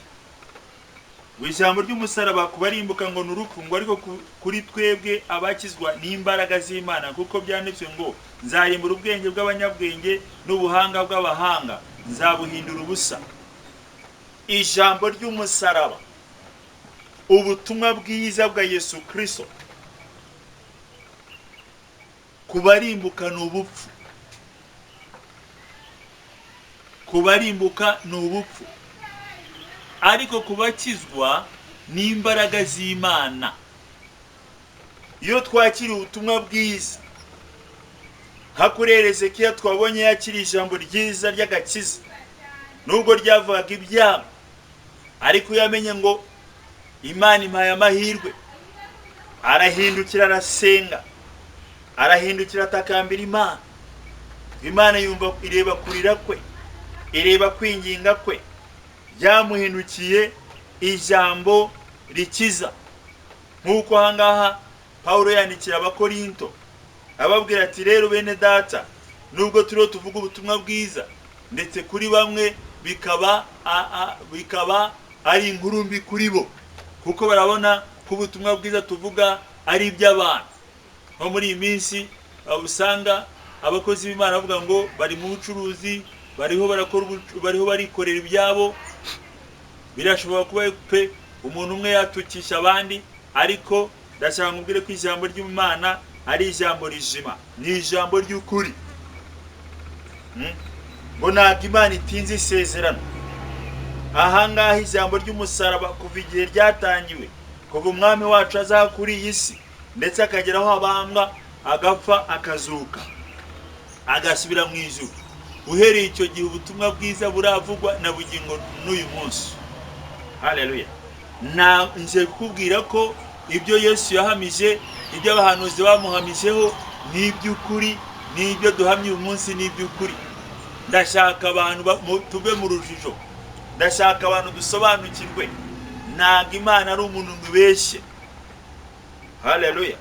Ijambo ry'umusaraba kubarimbuka ngo ni urupfu, ngo ariko kuri twebwe abakizwa n'imbaraga z'Imana, kuko byanditswe ngo nzarimbura ubwenge bw'abanyabwenge n'ubuhanga bw'abahanga nzabuhindura ubusa. Ijambo ry'umusaraba, ubutumwa bwiza bwa Yesu Kristo, kubarimbuka ni ubupfu, kubarimbuka ni ubupfu, ariko kubakizwa n'imbaraga z'Imana. Iyo twakira ubutumwa bwiza nka kuri Ezekiya twabonye yakira ijambo ryiza ry'agakiza, nubwo ryavugaga ibyago, ariko yamenye ngo Imana impaye amahirwe, arahindukira arasenga, arahindukira atakambira Imana. Imana yumva, ireba kurira kwe, ireba kwinginga kwe, ryamuhindukiye ijambo rikiza. Nk'uko ahangaha Paulo yandikira Abakorinto ababwira ati rero bene data, nubwo turiho tuvuga ubutumwa bwiza, ndetse kuri bamwe bikaba ari inkuru mbi kuri bo, kuko barabona ko ubutumwa bwiza tuvuga ari iby'abantu. Nko muri iyi minsi usanga abakozi b'Imana bavuga ngo bari mu bucuruzi, bariho barakora, bariho barikorera ibyabo. Birashobora kuba pe umuntu umwe yatukisha abandi, ariko ndashaka nkubwire ko ijambo ry'Imana ari ijambo rizima, ni ijambo ry'ukuri. Ngo ntabwo Imana itinze isezerano. Ahangaha ijambo ry'umusaraba kuva igihe ryatangiwe, kuva umwami wacu aza kuri iyi si, ndetse akagera aho abambwa, agapfa, akazuka, agasubira mu ijuru, uhereye icyo gihe ubutumwa bwiza buravugwa na bugingo n'uyu munsi. Haleluya. Nje kukubwira ko ibyo Yesu yahamije, ibyo abahanuzi bamuhamijeho ni iby'ukuri, n'ibyo duhamye uyu munsi ni iby'ukuri. Ndashaka abantu tuve mu rujijo, ndashaka abantu dusobanukirwe, ntabwo Imana ari umuntu ngo ibeshye. Haleluya.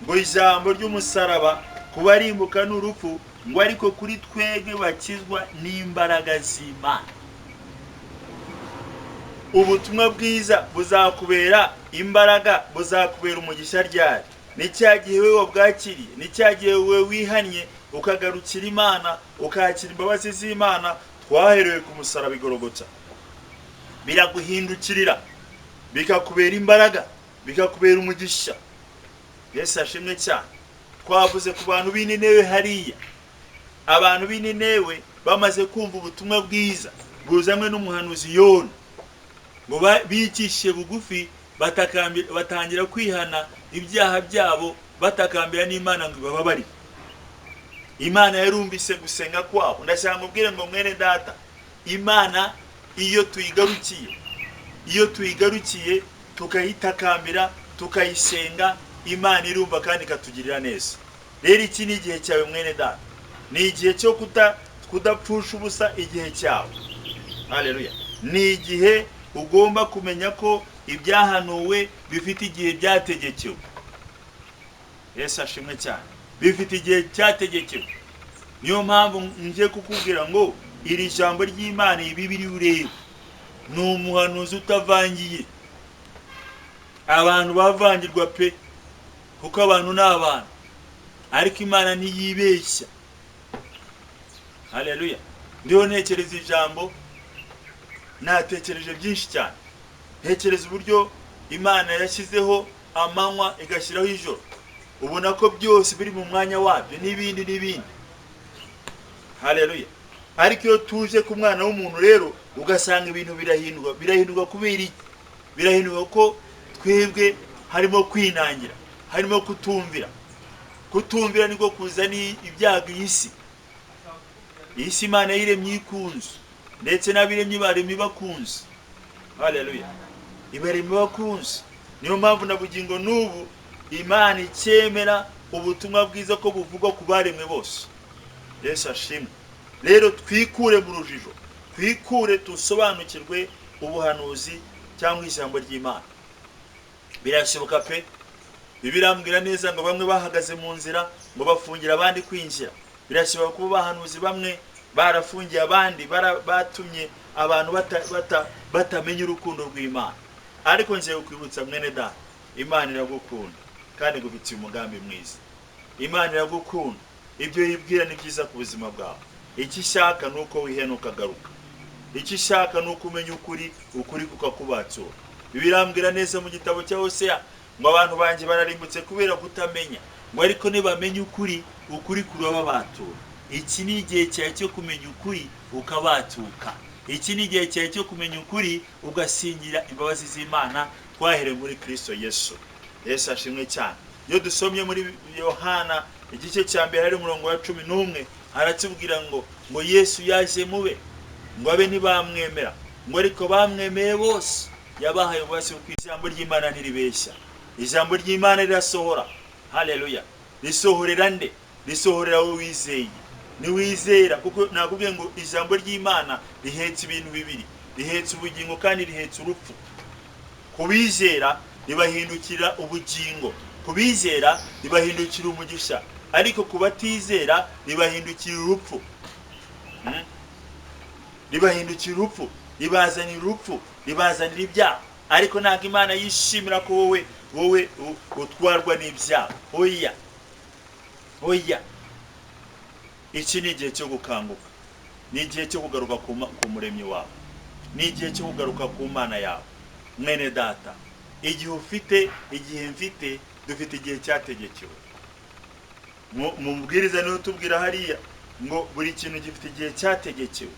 Ngo ijambo ry'umusaraba Kubarimbuka ni urupfu, ngo ariko kuri twebwe bakizwa n'imbaraga z'Imana. Ubutumwa bwiza buzakubera imbaraga, buzakubera umugisha ryari? Ni cya gihe wowe wabwakiriye, ni cya gihe wowe wihannye ukagarukira Imana, ukakira imbabazi z'Imana twaherewe ku musaraba i Golgotha. Biraguhindukirira, bikakubera imbaraga, bikakubera umugisha. Yesu ashimwe cyane. Twavuze ku bantu b'i Ninewe hariya. Abantu b'i Ninewe bamaze kumva ubutumwa bwiza buzanywe n'umuhanuzi Yona, ngo bicishije bugufi, batangira kwihana ibyaha byabo, batakambira n'Imana ngo ibababarire. Imana yarumvise gusenga kwabo. Ndashaka mubwire ngo mwene data, Imana iyo tuyigarukiye, iyo tuyigarukiye tukayitakambira, tukayisenga, Imana irumva kandi ikatugirira neza. Rero iki ni igihe cyawe mwene data, ni igihe cyo kudapfusha ubusa igihe cyawe. Haleluya. Ni igihe ugomba kumenya ko ibyahanuwe bifite igihe byategekewe. Yesu ashimwe cyane. Bifite igihe cyategekewe. Niyo mpamvu ngiye kukubwira ngo iri jambo ry'Imana, iyi Bibiliya ureba, ni umuhanuzi utavangiye. Abantu bavangirwa pe, kuko abantu ni abantu, ariko Imana ntiyibeshya. Haleluya. Ndiho ntekereza ijambo, natekereje byinshi cyane. Ntekereza uburyo Imana yashyizeho amanywa igashyiraho ijoro, ubona ko byose biri mu mwanya wabyo n'ibindi n'ibindi. Haleluya. Ariko iyo tuje ku mwana w'umuntu rero, ugasanga ibintu birahindurwa. Birahindurwa kubera iki? Birahindurwa ko twebwe harimo kwinangira, harimo kutumvira. Kutumvira niko kuzana ibyago iyi si. Iyi si Imana yiremye ikunze, ndetse n'abiremye baremye bakunze. Haleluya. Ibaremye bakunze. Niyo mpamvu na bugingo n'ubu Imana icyemera ubutumwa bwiza ko buvugwa ku baremwe bose. Yesu ashimwe. Rero twikure mu rujijo, twikure dusobanukirwe ubuhanuzi cyangwa ijambo ry'Imana. Birashoboka pe. Bibiliya irambwira neza ngo bamwe bahagaze mu nzira ngo bafungira abandi kwinjira. Birashoboka kuba abahanuzi bamwe barafungiye abandi, batumye abantu batamenya urukundo rw'Imana. Ariko ngiye kukwibutsa mwene data, Imana iragukunda kandi igufitiye umugambi mwiza. Imana iragukunda, ibyo yibwira ni byiza ku buzima bwawe. Icyo ishaka ni uko wihena ukagaruka. Icyo ishaka ni uko umenya ukuri, ukuri kukakubatura. Bibiliya irambwira neza mu gitabo cya Hoseya ngo abantu banjye bararimbutse kubera kutamenya, ngo ariko nibamenya ukuri, ukuri kurababatura. Iki ni igihe cyawe cyo kumenya ukuri ukabatuka. Iki ni igihe cyawe cyo kumenya ukuri ugasingira imbabazi z'Imana twaherewe muri Kristo Yesu. Yesu ashimwe cyane. Iyo dusomye muri Yohana igice cya mbere hari umurongo wa 11, aratubwira ngo Yesu yaje mube, ngo abe ntibamwemera, ngo ariko bamwemeye bose yabahaye ububasha bwo kwizera. Ijambo ry'Imana ntiribeshya, ijambo ry'Imana rirasohora. Haleluya. Risohorera nde? Risohorera wowe wizeye. Niwizera, kuko nakubwiye ngo ijambo ry'Imana rihetse ibintu bibiri, rihetse ubugingo kandi rihetse urupfu. Kubizera ribahindukira ubugingo, kubizera ribahindukira umugisha, ariko kubatizera ribahindukira urupfu. Ribahindukira urupfu, ribazanira urupfu, ribazanira ibyaha. Ariko ntabwo Imana yishimira ko wowe utwarwa n'ibyaha. Oya, oya. Iki ni igihe cyo gukanguka, ni igihe cyo kugaruka ku muremyi wawe, ni igihe cyo kugaruka ku Mana yawe. Mwene data, igihe ufite, igihe mfite, dufite igihe cyategekewe. Mu mubwiriza niwe utubwira hariya ngo buri kintu gifite igihe cyategekewe,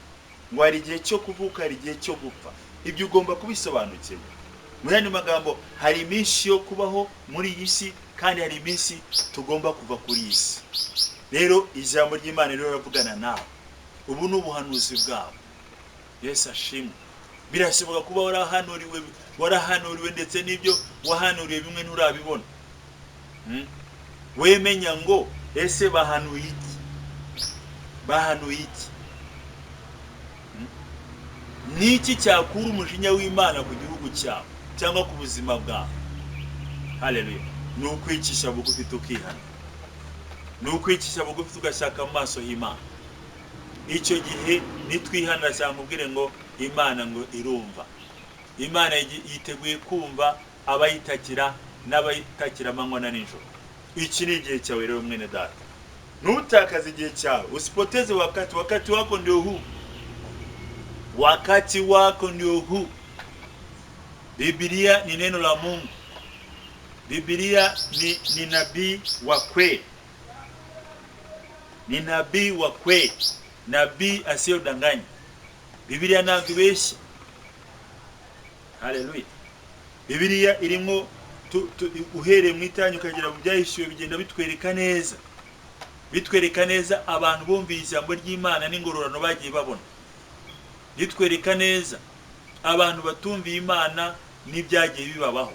ngo hari igihe cyo kuvuka, hari igihe cyo gupfa. Ibyo ugomba kubisobanukirwa. Mu yandi magambo, hari iminsi yo kubaho muri iyi si kandi hari iminsi tugomba kuva kuri iyi si. Rero ijambo ry'Imana rero riravugana nawe. Ubu ni ubuhanuzi bwawe. Yesu ashimwe. Birashoboka kuba warahanuriwe ndetse n'ibyo wahanuriwe bimwe nturabibona. Wemenya ngo ese bahanuye iki? Bahanuye iki? Ni iki cyakura umujinya w'Imana ku gihugu cyawe cyangwa ku buzima bwawe? Haleluya. Ni ukwicisha bugufi tukihana. Ni ukwicisha bugufi tugashaka mu maso h'Imana. Icyo gihe nitwihanira cyangwa ubwire ngo Imana ngo irumva. Imana yiteguye kumva abayitakira n'abayitakira amanywa na nijoro. Iki ni igihe cyawe rero, mwene data, ntutakaze igihe cyawe, usipoteze wakati. Wakati wako ndio huu, wakati wako ndio huu. Biblia ni neno la Mungu. Biblia ni nabii wa kweli, ni nabii wa kweli, nabii asiyodanganya. Biblia ntabwo ibeshya. Haleluya! Bibiliya irimo uhereye mu itanyu ukagera mu Byahishuwe, bigenda bitwereka neza abantu bumviye ijambo ry'Imana n'ingororano bagiye babona, bitwereka neza abantu batumviye Imana n'ibyagiye bibabaho.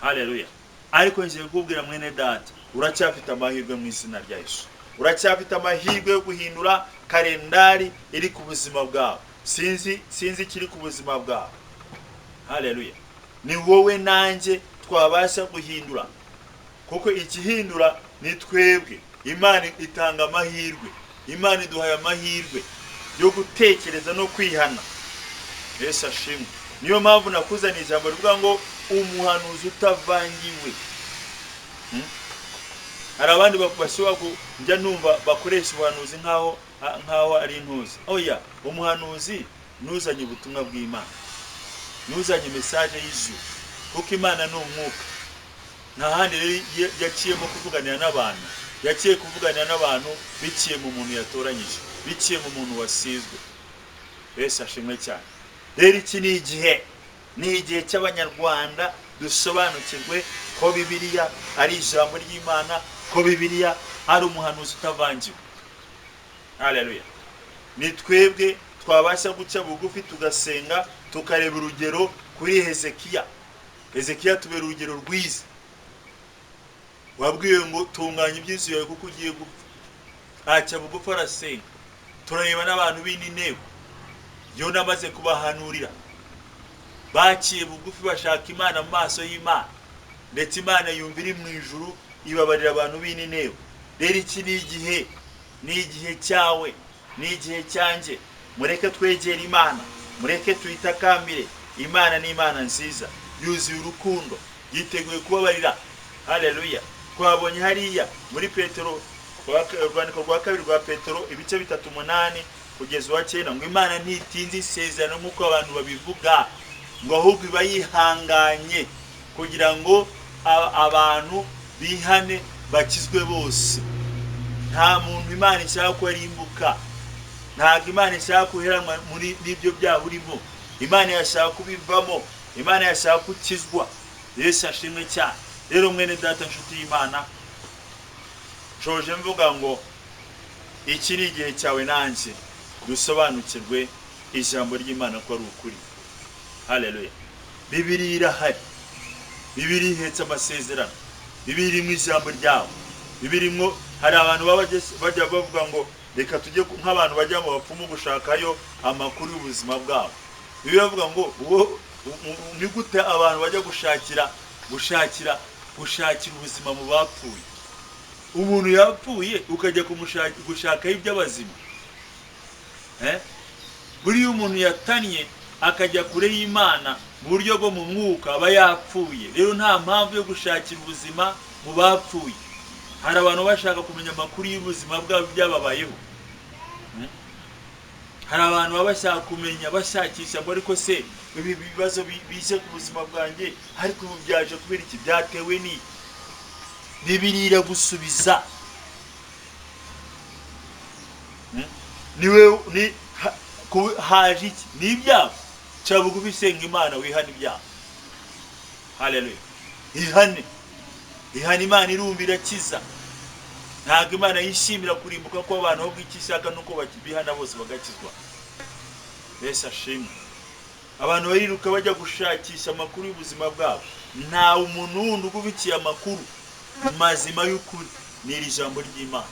Haleluya! Ariko ngiye kukubwira, mwene data, uracyafite amahirwe mu izina rya Yesu. Uracyafite amahirwe yo guhindura kalendari iri ku buzima bwawe. Sinzi ikiri ku buzima bwawe. Haleluya! Ni wowe nanjye twabasha guhindura, kuko ikihindura ni twebwe. Imana itanga amahirwe. Imana iduhaye amahirwe yo gutekereza no kwihana. Yesu ashimwe! Niyo mpamvu nakuzaniye ijambo rivuga ngo umuhanuzi utavangiwe. Hari abandi bashobora njya numva bakoresha ubuhanuzi nkaho ari intuzi. Oya, umuhanuzi nuzanye ubutumwa bw'Imana, nuzanye message y'ijuru, kuko Imana ni umwuka. Nta handi rero yaciyemo kuvuganira n'abantu, yaciye kuvuganira n'abantu biciye mu muntu yatoranyije, biciye mu muntu wasizwe. Yesu ashimwe cyane! Rero iki ni igihe, ni igihe cy'Abanyarwanda dusobanukirwe ko Bibiliya ari ijambo ry'Imana, ko Bibiliya ari umuhanuzi utavangiwe. Haleluya! Ni twebwe twabasha guca bugufi, tugasenga, tukareba urugero kuri Hezekiya. Hezekiya tubera urugero rwiza, wabwiwe ngo tunganya iby'inzu yawe kuko ugiye gupfa, aca bugufi arasenga. Turareba n'abantu b'Ininewe, Yona amaze kubahanurira, baciye bugufi bashaka Imana mu maso y'Imana, ndetse Imana yumva iri mu ijuru, ibabarira abantu b'Ininewe. Rero iki ni igihe, ni igihe cyawe, ni igihe cyanjye. Mureke twegere Imana, mureke tuyitakambire. Imana ni Imana nziza, yuzuye urukundo, yiteguye kubabarira. Haleluya! Twabonye hariya muri Petero, urwandiko rwa kabiri rwa Petero, ibice 3, 8 kugeza uwa 9, ngo Imana ntitinze isezerano nk'uko abantu babivuga, ngo ahubwo iba yihanganye kugira ngo abantu bihane bakizwe bose. Nta muntu Imana ishaka ko arimbuka. Ntabwo Imana ishaka guheranwa muri n'ibyo byaha urimo. Imana yashaka kubivamo, Imana yashaka gukizwa. Yesu ashimwe cyane! Rero mwene data, nshuti y'Imana, nshoje mvuga ngo iki ni igihe cyawe nanjye dusobanukirwe ijambo ry'Imana ko ari ukuri. Haleluya! Bibiliya irahari, Bibiliya ihetse amasezerano, Bibiliya irimo ijambo ryawe, Bibiliya irimo. Hari abantu baba bajya bavuga ngo reka tujye nk'abantu bajya mu bapfumu gushakayo amakuru y'ubuzima bwabo. Bibiliya iravuga ngo uwo ni gute abantu bajya gushakira ubuzima mu bapfuye? Umuntu yapfuye ukajya gushakayo iby'abazima, eh? Buriya umuntu yatannye akajya kure y'Imana mu buryo bwo mu mwuka, aba yapfuye. Rero nta mpamvu yo gushakira ubuzima mu bapfuye. Hari abantu bashaka kumenya amakuru y'ubuzima bwabo, byababayeho. Hari abantu baba bashaka kumenya, bashakisha ngo ariko se ibi bibazo bije ku buzima bwanjye, ariko ubu byaje kubera iki? Byatewe n'iki? Bibiliya iragusubiza. Niwe ni haje iki? Ni ibyago. Ca bugufi, senga Imana, wihane ibyaha. Haleluya! Ihane, ihane. Imana irumva, irakiza. Ntabwo Imana yishimira kurimbuka kw'abantu, ahubwo icyo ishaka ni uko bihana bose bagakizwa. Yesu ashimwe! Abantu bariruka bajya gushakisha amakuru y'ubuzima bwabo. Nta umuntu wundi ugubikiye amakuru mazima y'ukuri, ni iri jambo ry'Imana.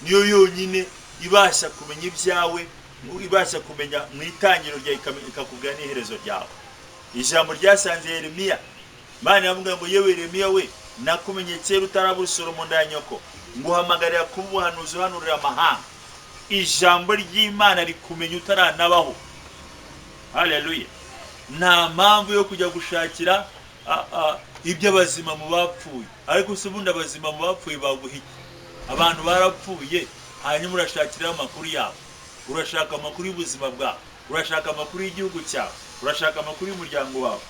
Niyo yonyine ibasha kumenya ibyawe, ibasha kumenya mu itangiriro ryawe, ikakubwira n'iherezo ryawe. Ijambo ryasanze Yeremiya, Imana iravuga ngo: "Yewe Yeremiya we." Nakumenye kera utaraba urusoro mu nda ya nyoko, nguhamagarira kuba umuhanuzi uhanurira amahanga. Ijambo ry'Imana rikumenya utaranabaho. Haleluya! Nta mpamvu yo kujya gushakira iby'abazima mu bapfuye. Ariko se ubundi abazima mu bapfuye baguha iki? Abantu barapfuye, hanyuma urashakiraho amakuru yabo, urashaka amakuru y'ubuzima bwawe, urashaka amakuru y'igihugu cyawe, urashaka amakuru y'umuryango wawe.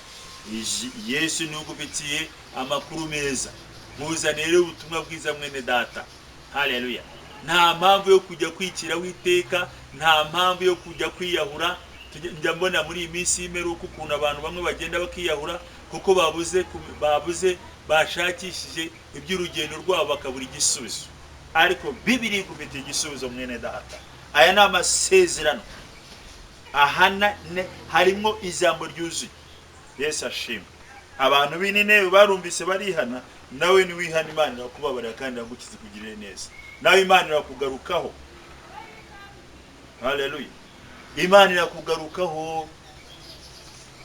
Yesu niwe ugufitiye amakuru meza. Nkuzaniye rero ubutumwa bwiza, mwene data. Haleluya! Nta mpamvu yo kujya kwiciraho iteka, nta mpamvu yo kujya kwiyahura. Njya mbona muri iyi minsi y'imperuka ukuntu abantu bamwe bagenda bakiyahura kuko babuze bashakishije iby'urugendo rwabo bakabura igisubizo. Ariko Bibiliya igufitiye igisubizo, mwene data. Aya ni amasezerano ahana harimo ijambo ryuzuye. Yesu ashimwe. Abantu b'i Ninewe barumvise barihana. Nawe niwihana, Imana irakubabarira kandi iragukiza, ikugirire neza. Nawe Imana irakugarukaho. Haleluya! Imana irakugarukaho.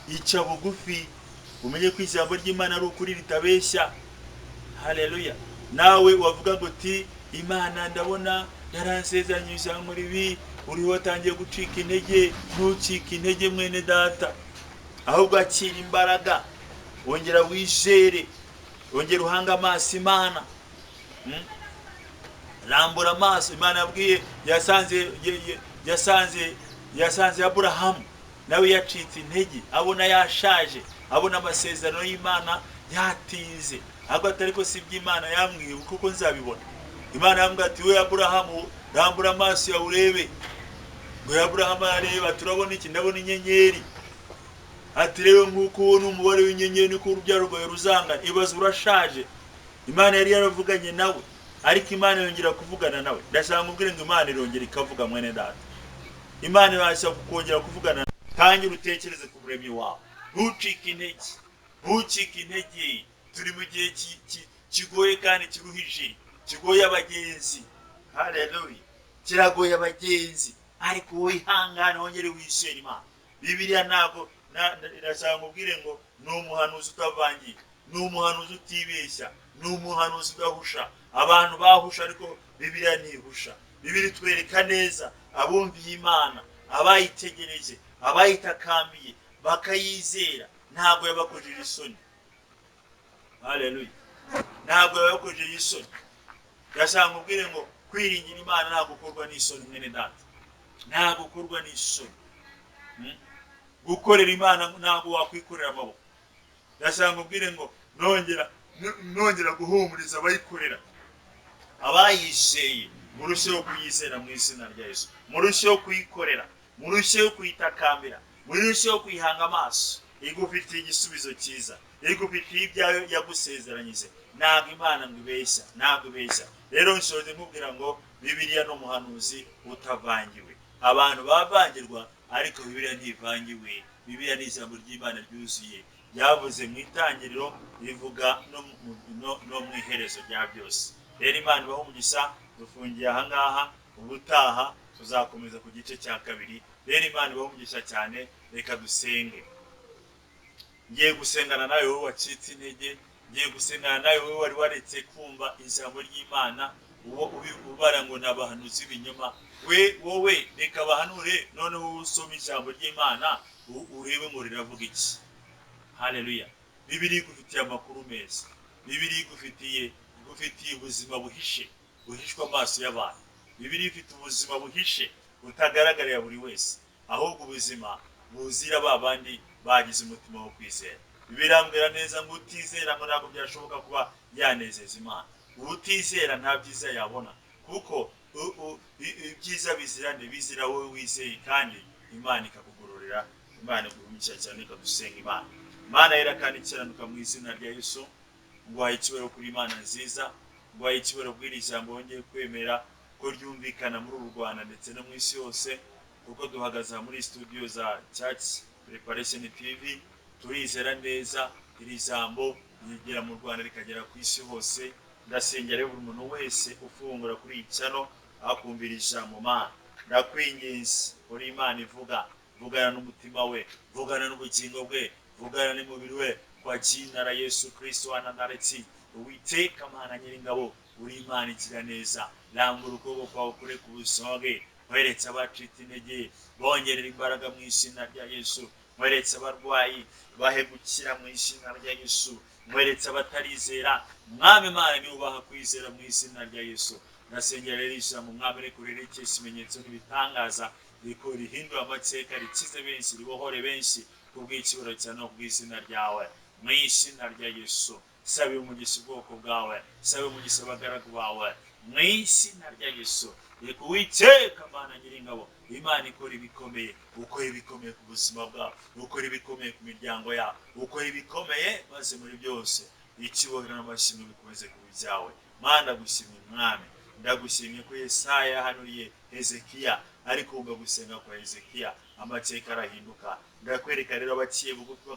Ica bugufi, umenye ko ijambo ry'Imana ari ukuri, ritabeshya. Haleluya! Nawe wavuga ngo uti: "Imana ndabona yaransezeranye ijambo ribi." Uriho watangiye gucika intege. Ntucike intege, mwene data, ahubwo akira imbaraga, wongera wizere, wongera uhange amaso Imana. Rambura amaso. Imana yabwiye yasanze yasanze Aburahamu nawe yacitse intege, abona yashaje, abona amasezerano y'Imana yatinze, ahubwo atari ko si iby'Imana yambwiye kuko nzabibona. Imana yambwiye ati: "We Aburahamu, rambura amaso yawe urebe." Ngo Aburahamu arareba: "Turabona iki?" "Ndabona inyenyeri." Ati: "Rero nk'uko ubona umubare w'inyenyeri, niko urubyaro rwawe ruzangana." Ibaze, urashaje. Imana yari yaravuganye nawe, ariko Imana yongera kuvugana nawe. Ndashaka nkubwire ngo Imana irongera ikavuga, mwene data. Imana ibasha kongera kuvugana. Tangira utekereze ku muremyi wawe, ntucike intege, ntucike intege. Turi mu gihe kigoye kandi kiruhije, kigoye abagenzi. Haleluya! Kiragoye abagenzi, ariko wowe ihangane, wongere wizere Imana. Bibiliya ntabwo irashaka nkubwire ngo ni umuhanuzi utavangiye, ni umuhanuzi utibeshya, ni umuhanuzi udahusha. Abantu bahusha, ariko Bibiliya ntihusha. Bibiliya itwereka neza abumviye Imana, abayitegereje, abayitakambiye bakayizera. Ntabwo yabakojeje isoni. Haleluya! Ntabwo yabakojeje isoni. Ndashaka nkubwire ngo kwiringira Imana ntabwo ukorwa n'isoni, mwene data, ntabwo ukorwa n'isoni. Gukorera Imana ntabwo wakwikorera amaboko. Ndashaka nkubwire ngo nongera guhumuriza abayikorera, abayizeye: murusheho kuyizera mu izina rya Yesu, murusheho kuyikorera, murusheho kuyitakambira, murusheho kuyihanga amaso. Igufitiye igisubizo cyiza, igufitiye ibyayo yagusezeranyije. Ntabwo Imana ngo ibeshya, ntabwo ibeshya. Rero nshoje nkubwira ngo Bibiliya ni umuhanuzi utavangiwe. Abantu bavangirwa, ariko Bibiliya ntivangiwe. Bibiliya ni ijambo ry'Imana ryuzuye, ryavuze mu itangiriro, rivuga no mu iherezo rya byose. Rero Imana ibahe umugisha. Dufungiye ahangaha, ubutaha tuzakomeza ku gice cya kabiri. Rero Imana ibahe umugisha cyane. Reka dusenge. Ngiye gusengana nawe, wowe wacitse intege. Ngiye gusengana nawe, wowe wari waretse kumva ijambo ry'Imana, uwo ubara ngo ni abahanuzi b'ibinyoma. We wowe reka bahanure, noneho wowe usome ijambo ry'Imana, urebe ngo riravuga iki. Haleluya! Bibiliya igufitiye amakuru meza. Bibiliya igufitiye ubuzima buhishe, buhishwe amaso y'abantu. Bibiliya ifite ubuzima buhishe butagaragarira buri wese, ahubwo ubuzima buzira ba bandi bagize umutima wo kwizera. Bibiliya irambwira neza ngo utizera ngo ntabwo byashoboka kuba yanezeza Imana. Utizera nta byiza yabona, kuko ibyiza bizira nde? Bizira wowe wizeye, kandi Imana ikakugororera. Imana iguha cyane. Ikadusenga Imana. Imana yera kandi ikiranuka, mu izina rya Yesu, nguhaye icyubahiro kuri Imana nziza, nguhaye icyubahiro bw'iri jambo wongeye kwemera ko ryumvikana muri uru Rwanda ndetse no mu isi yose, kuko duhagaze aha muri studio za Church Preparation TV. Turizera neza iri jambo rigera mu Rwanda, rikagera ku isi hose. Ndasengera rero buri muntu wese ufungura kuri iyi channel akumvira ijambo. Mana, ndakwinginze, uri Imana ivuga, vugana n'umutima we, vugana n'ubugingo bwe, vugana n'umubiri we, kwa jina la Yesu Kristo wa Nazareti. Uwiteka Mana Nyiringabo, uri Imana igira neza, rambura ukuboko kwawe kure ku buzima bwe, weretse abacitse intege, bongerera imbaraga mu izina rya Yesu, weretse abarwayi bahe gukira mu izina rya Yesu, weretse abatarizera, Mwami Imana niwe ubaha kwizera mu izina rya Yesu. Ndasengera rero ijambo, Mwami, reka urerekeshe ibimenyetso n'ibitangaza, riko rihindura amateka, rikize benshi, ribohore benshi kubw'icyubahiro cyawe no kubw'izina ryawe, mu izina rya Yesu. Sabe umugisha ubwoko bwawe, sabe umugisha abagaragu bawe mu izina rya Yesu. Reka Uwiteka Mana Nyiringabo, Imana ikora ibikomeye, ukora ibikomeye ku buzima bwabo, ukora ibikomeye ku miryango yabo, ukora ibikomeye, maze muri byose icyubahiro n'amashimwe bikomeze kuba ibyawe. Mana, ndagushimye Mwami, ndagushimye ko Yesaya yahanuriye Hezekiya, ariko wumva gusenga kwa Hezekiya, amateka arahinduka. Ndakwereka rero abaciye bugufi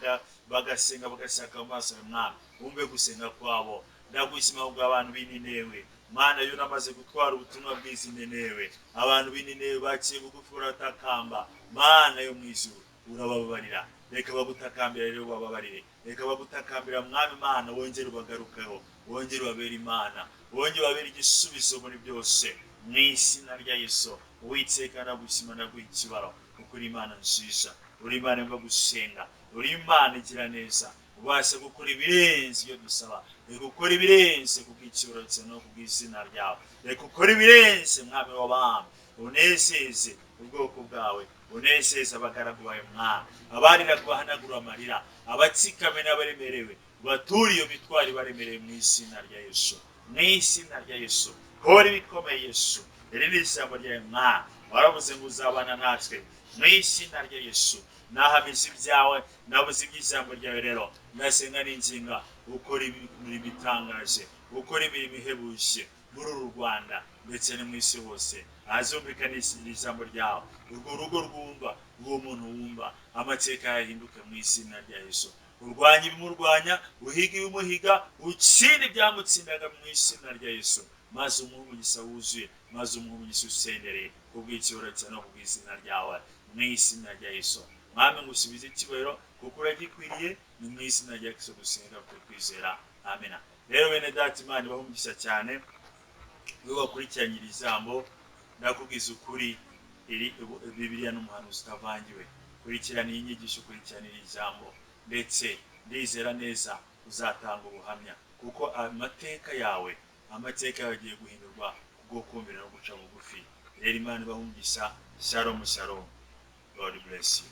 bagasenga, bagashaka mu maso ya Mwami, wumve gusenga kwabo. Ndagushima kubwo abantu b'Ininewe, Mana. Yona amaze gutwara ubutumwa bwiza Ninewe, abantu b'Ininewe baciye bugufi baratakamba, Mana yo mu ijuru, urabababarira. Reka bagutakambira rero bababarire, reka bagutakambira Mwami Mana, wongere ubagarukeho, wongere ubabere Imana, wongere ubabere igisubizo muri byose mu izina rya Yesu. Uwiteka, ndagushima, ndaguha ikibaro kuko uri Imana nziza, uri Imana yumva gusenga, uri Imana igira neza, ubasha gukora ibirenze ibyo dusaba. Reka ukore ibirenze kubw'icyubahiro cyawe no kubw'izina ryawe. Reka ukore ibirenze, Mwami w'abami, unezeze ubwoko bwawe, unezeze abagaragu bawe Mwami. Abarira kubahanagura amarira, abatsikame n'abaremerewe bature iyo mitwaro ibaremereye mu izina rya Yesu, mu izina rya Yesu. Kora ibikomeye Yesu. Iri ni ijambo ryawe Mwami, waravuze ngo uzabana natwe mu izina rya Yesu. Nahamije ibyawe, nabuze iby'ijambo ryawe, rero ndasenga n'inginga ukora imirimo itangaje, ukora imirimo ihebuje muri uru Rwanda ndetse no mu isi hose, ahazumvikanisha ijambo ryawe, urwo rugo rwumva, uwo muntu wumva, amateka yahinduke mu izina rya Yesu. Urwanya ibimurwanya, uhiga ibimuhiga, utsinde ibyamutsindaga mu izina rya Yesu, maze umuhe umugisha wuzuye, maze umuhe umugisha usendereye kubw'icyubahiro cyawe no kubw'izina ryawe, mu izina rya Yesu. Mwami, ngusubize icyubahiro kuko uragikwiriye. Ni mu izina rya Kristo dusenga kwizera, amena. Rero bene data, Imana ibahe umugisha cyane. Iyo wakurikiranye iri jambo, ndakubwiza ukuri, iri Bibiliya n'umuhanuzi utavangiwe. Kurikirana iyi nyigisho, ukurikirana iri jambo, ndetse ndizera neza uzatanga ubuhamya, kuko amateka yawe agiye guhindurwa kubwo kumvira no guca bugufi. Rero Imana ibahe umugisha. Shalom, shalom, God bless you.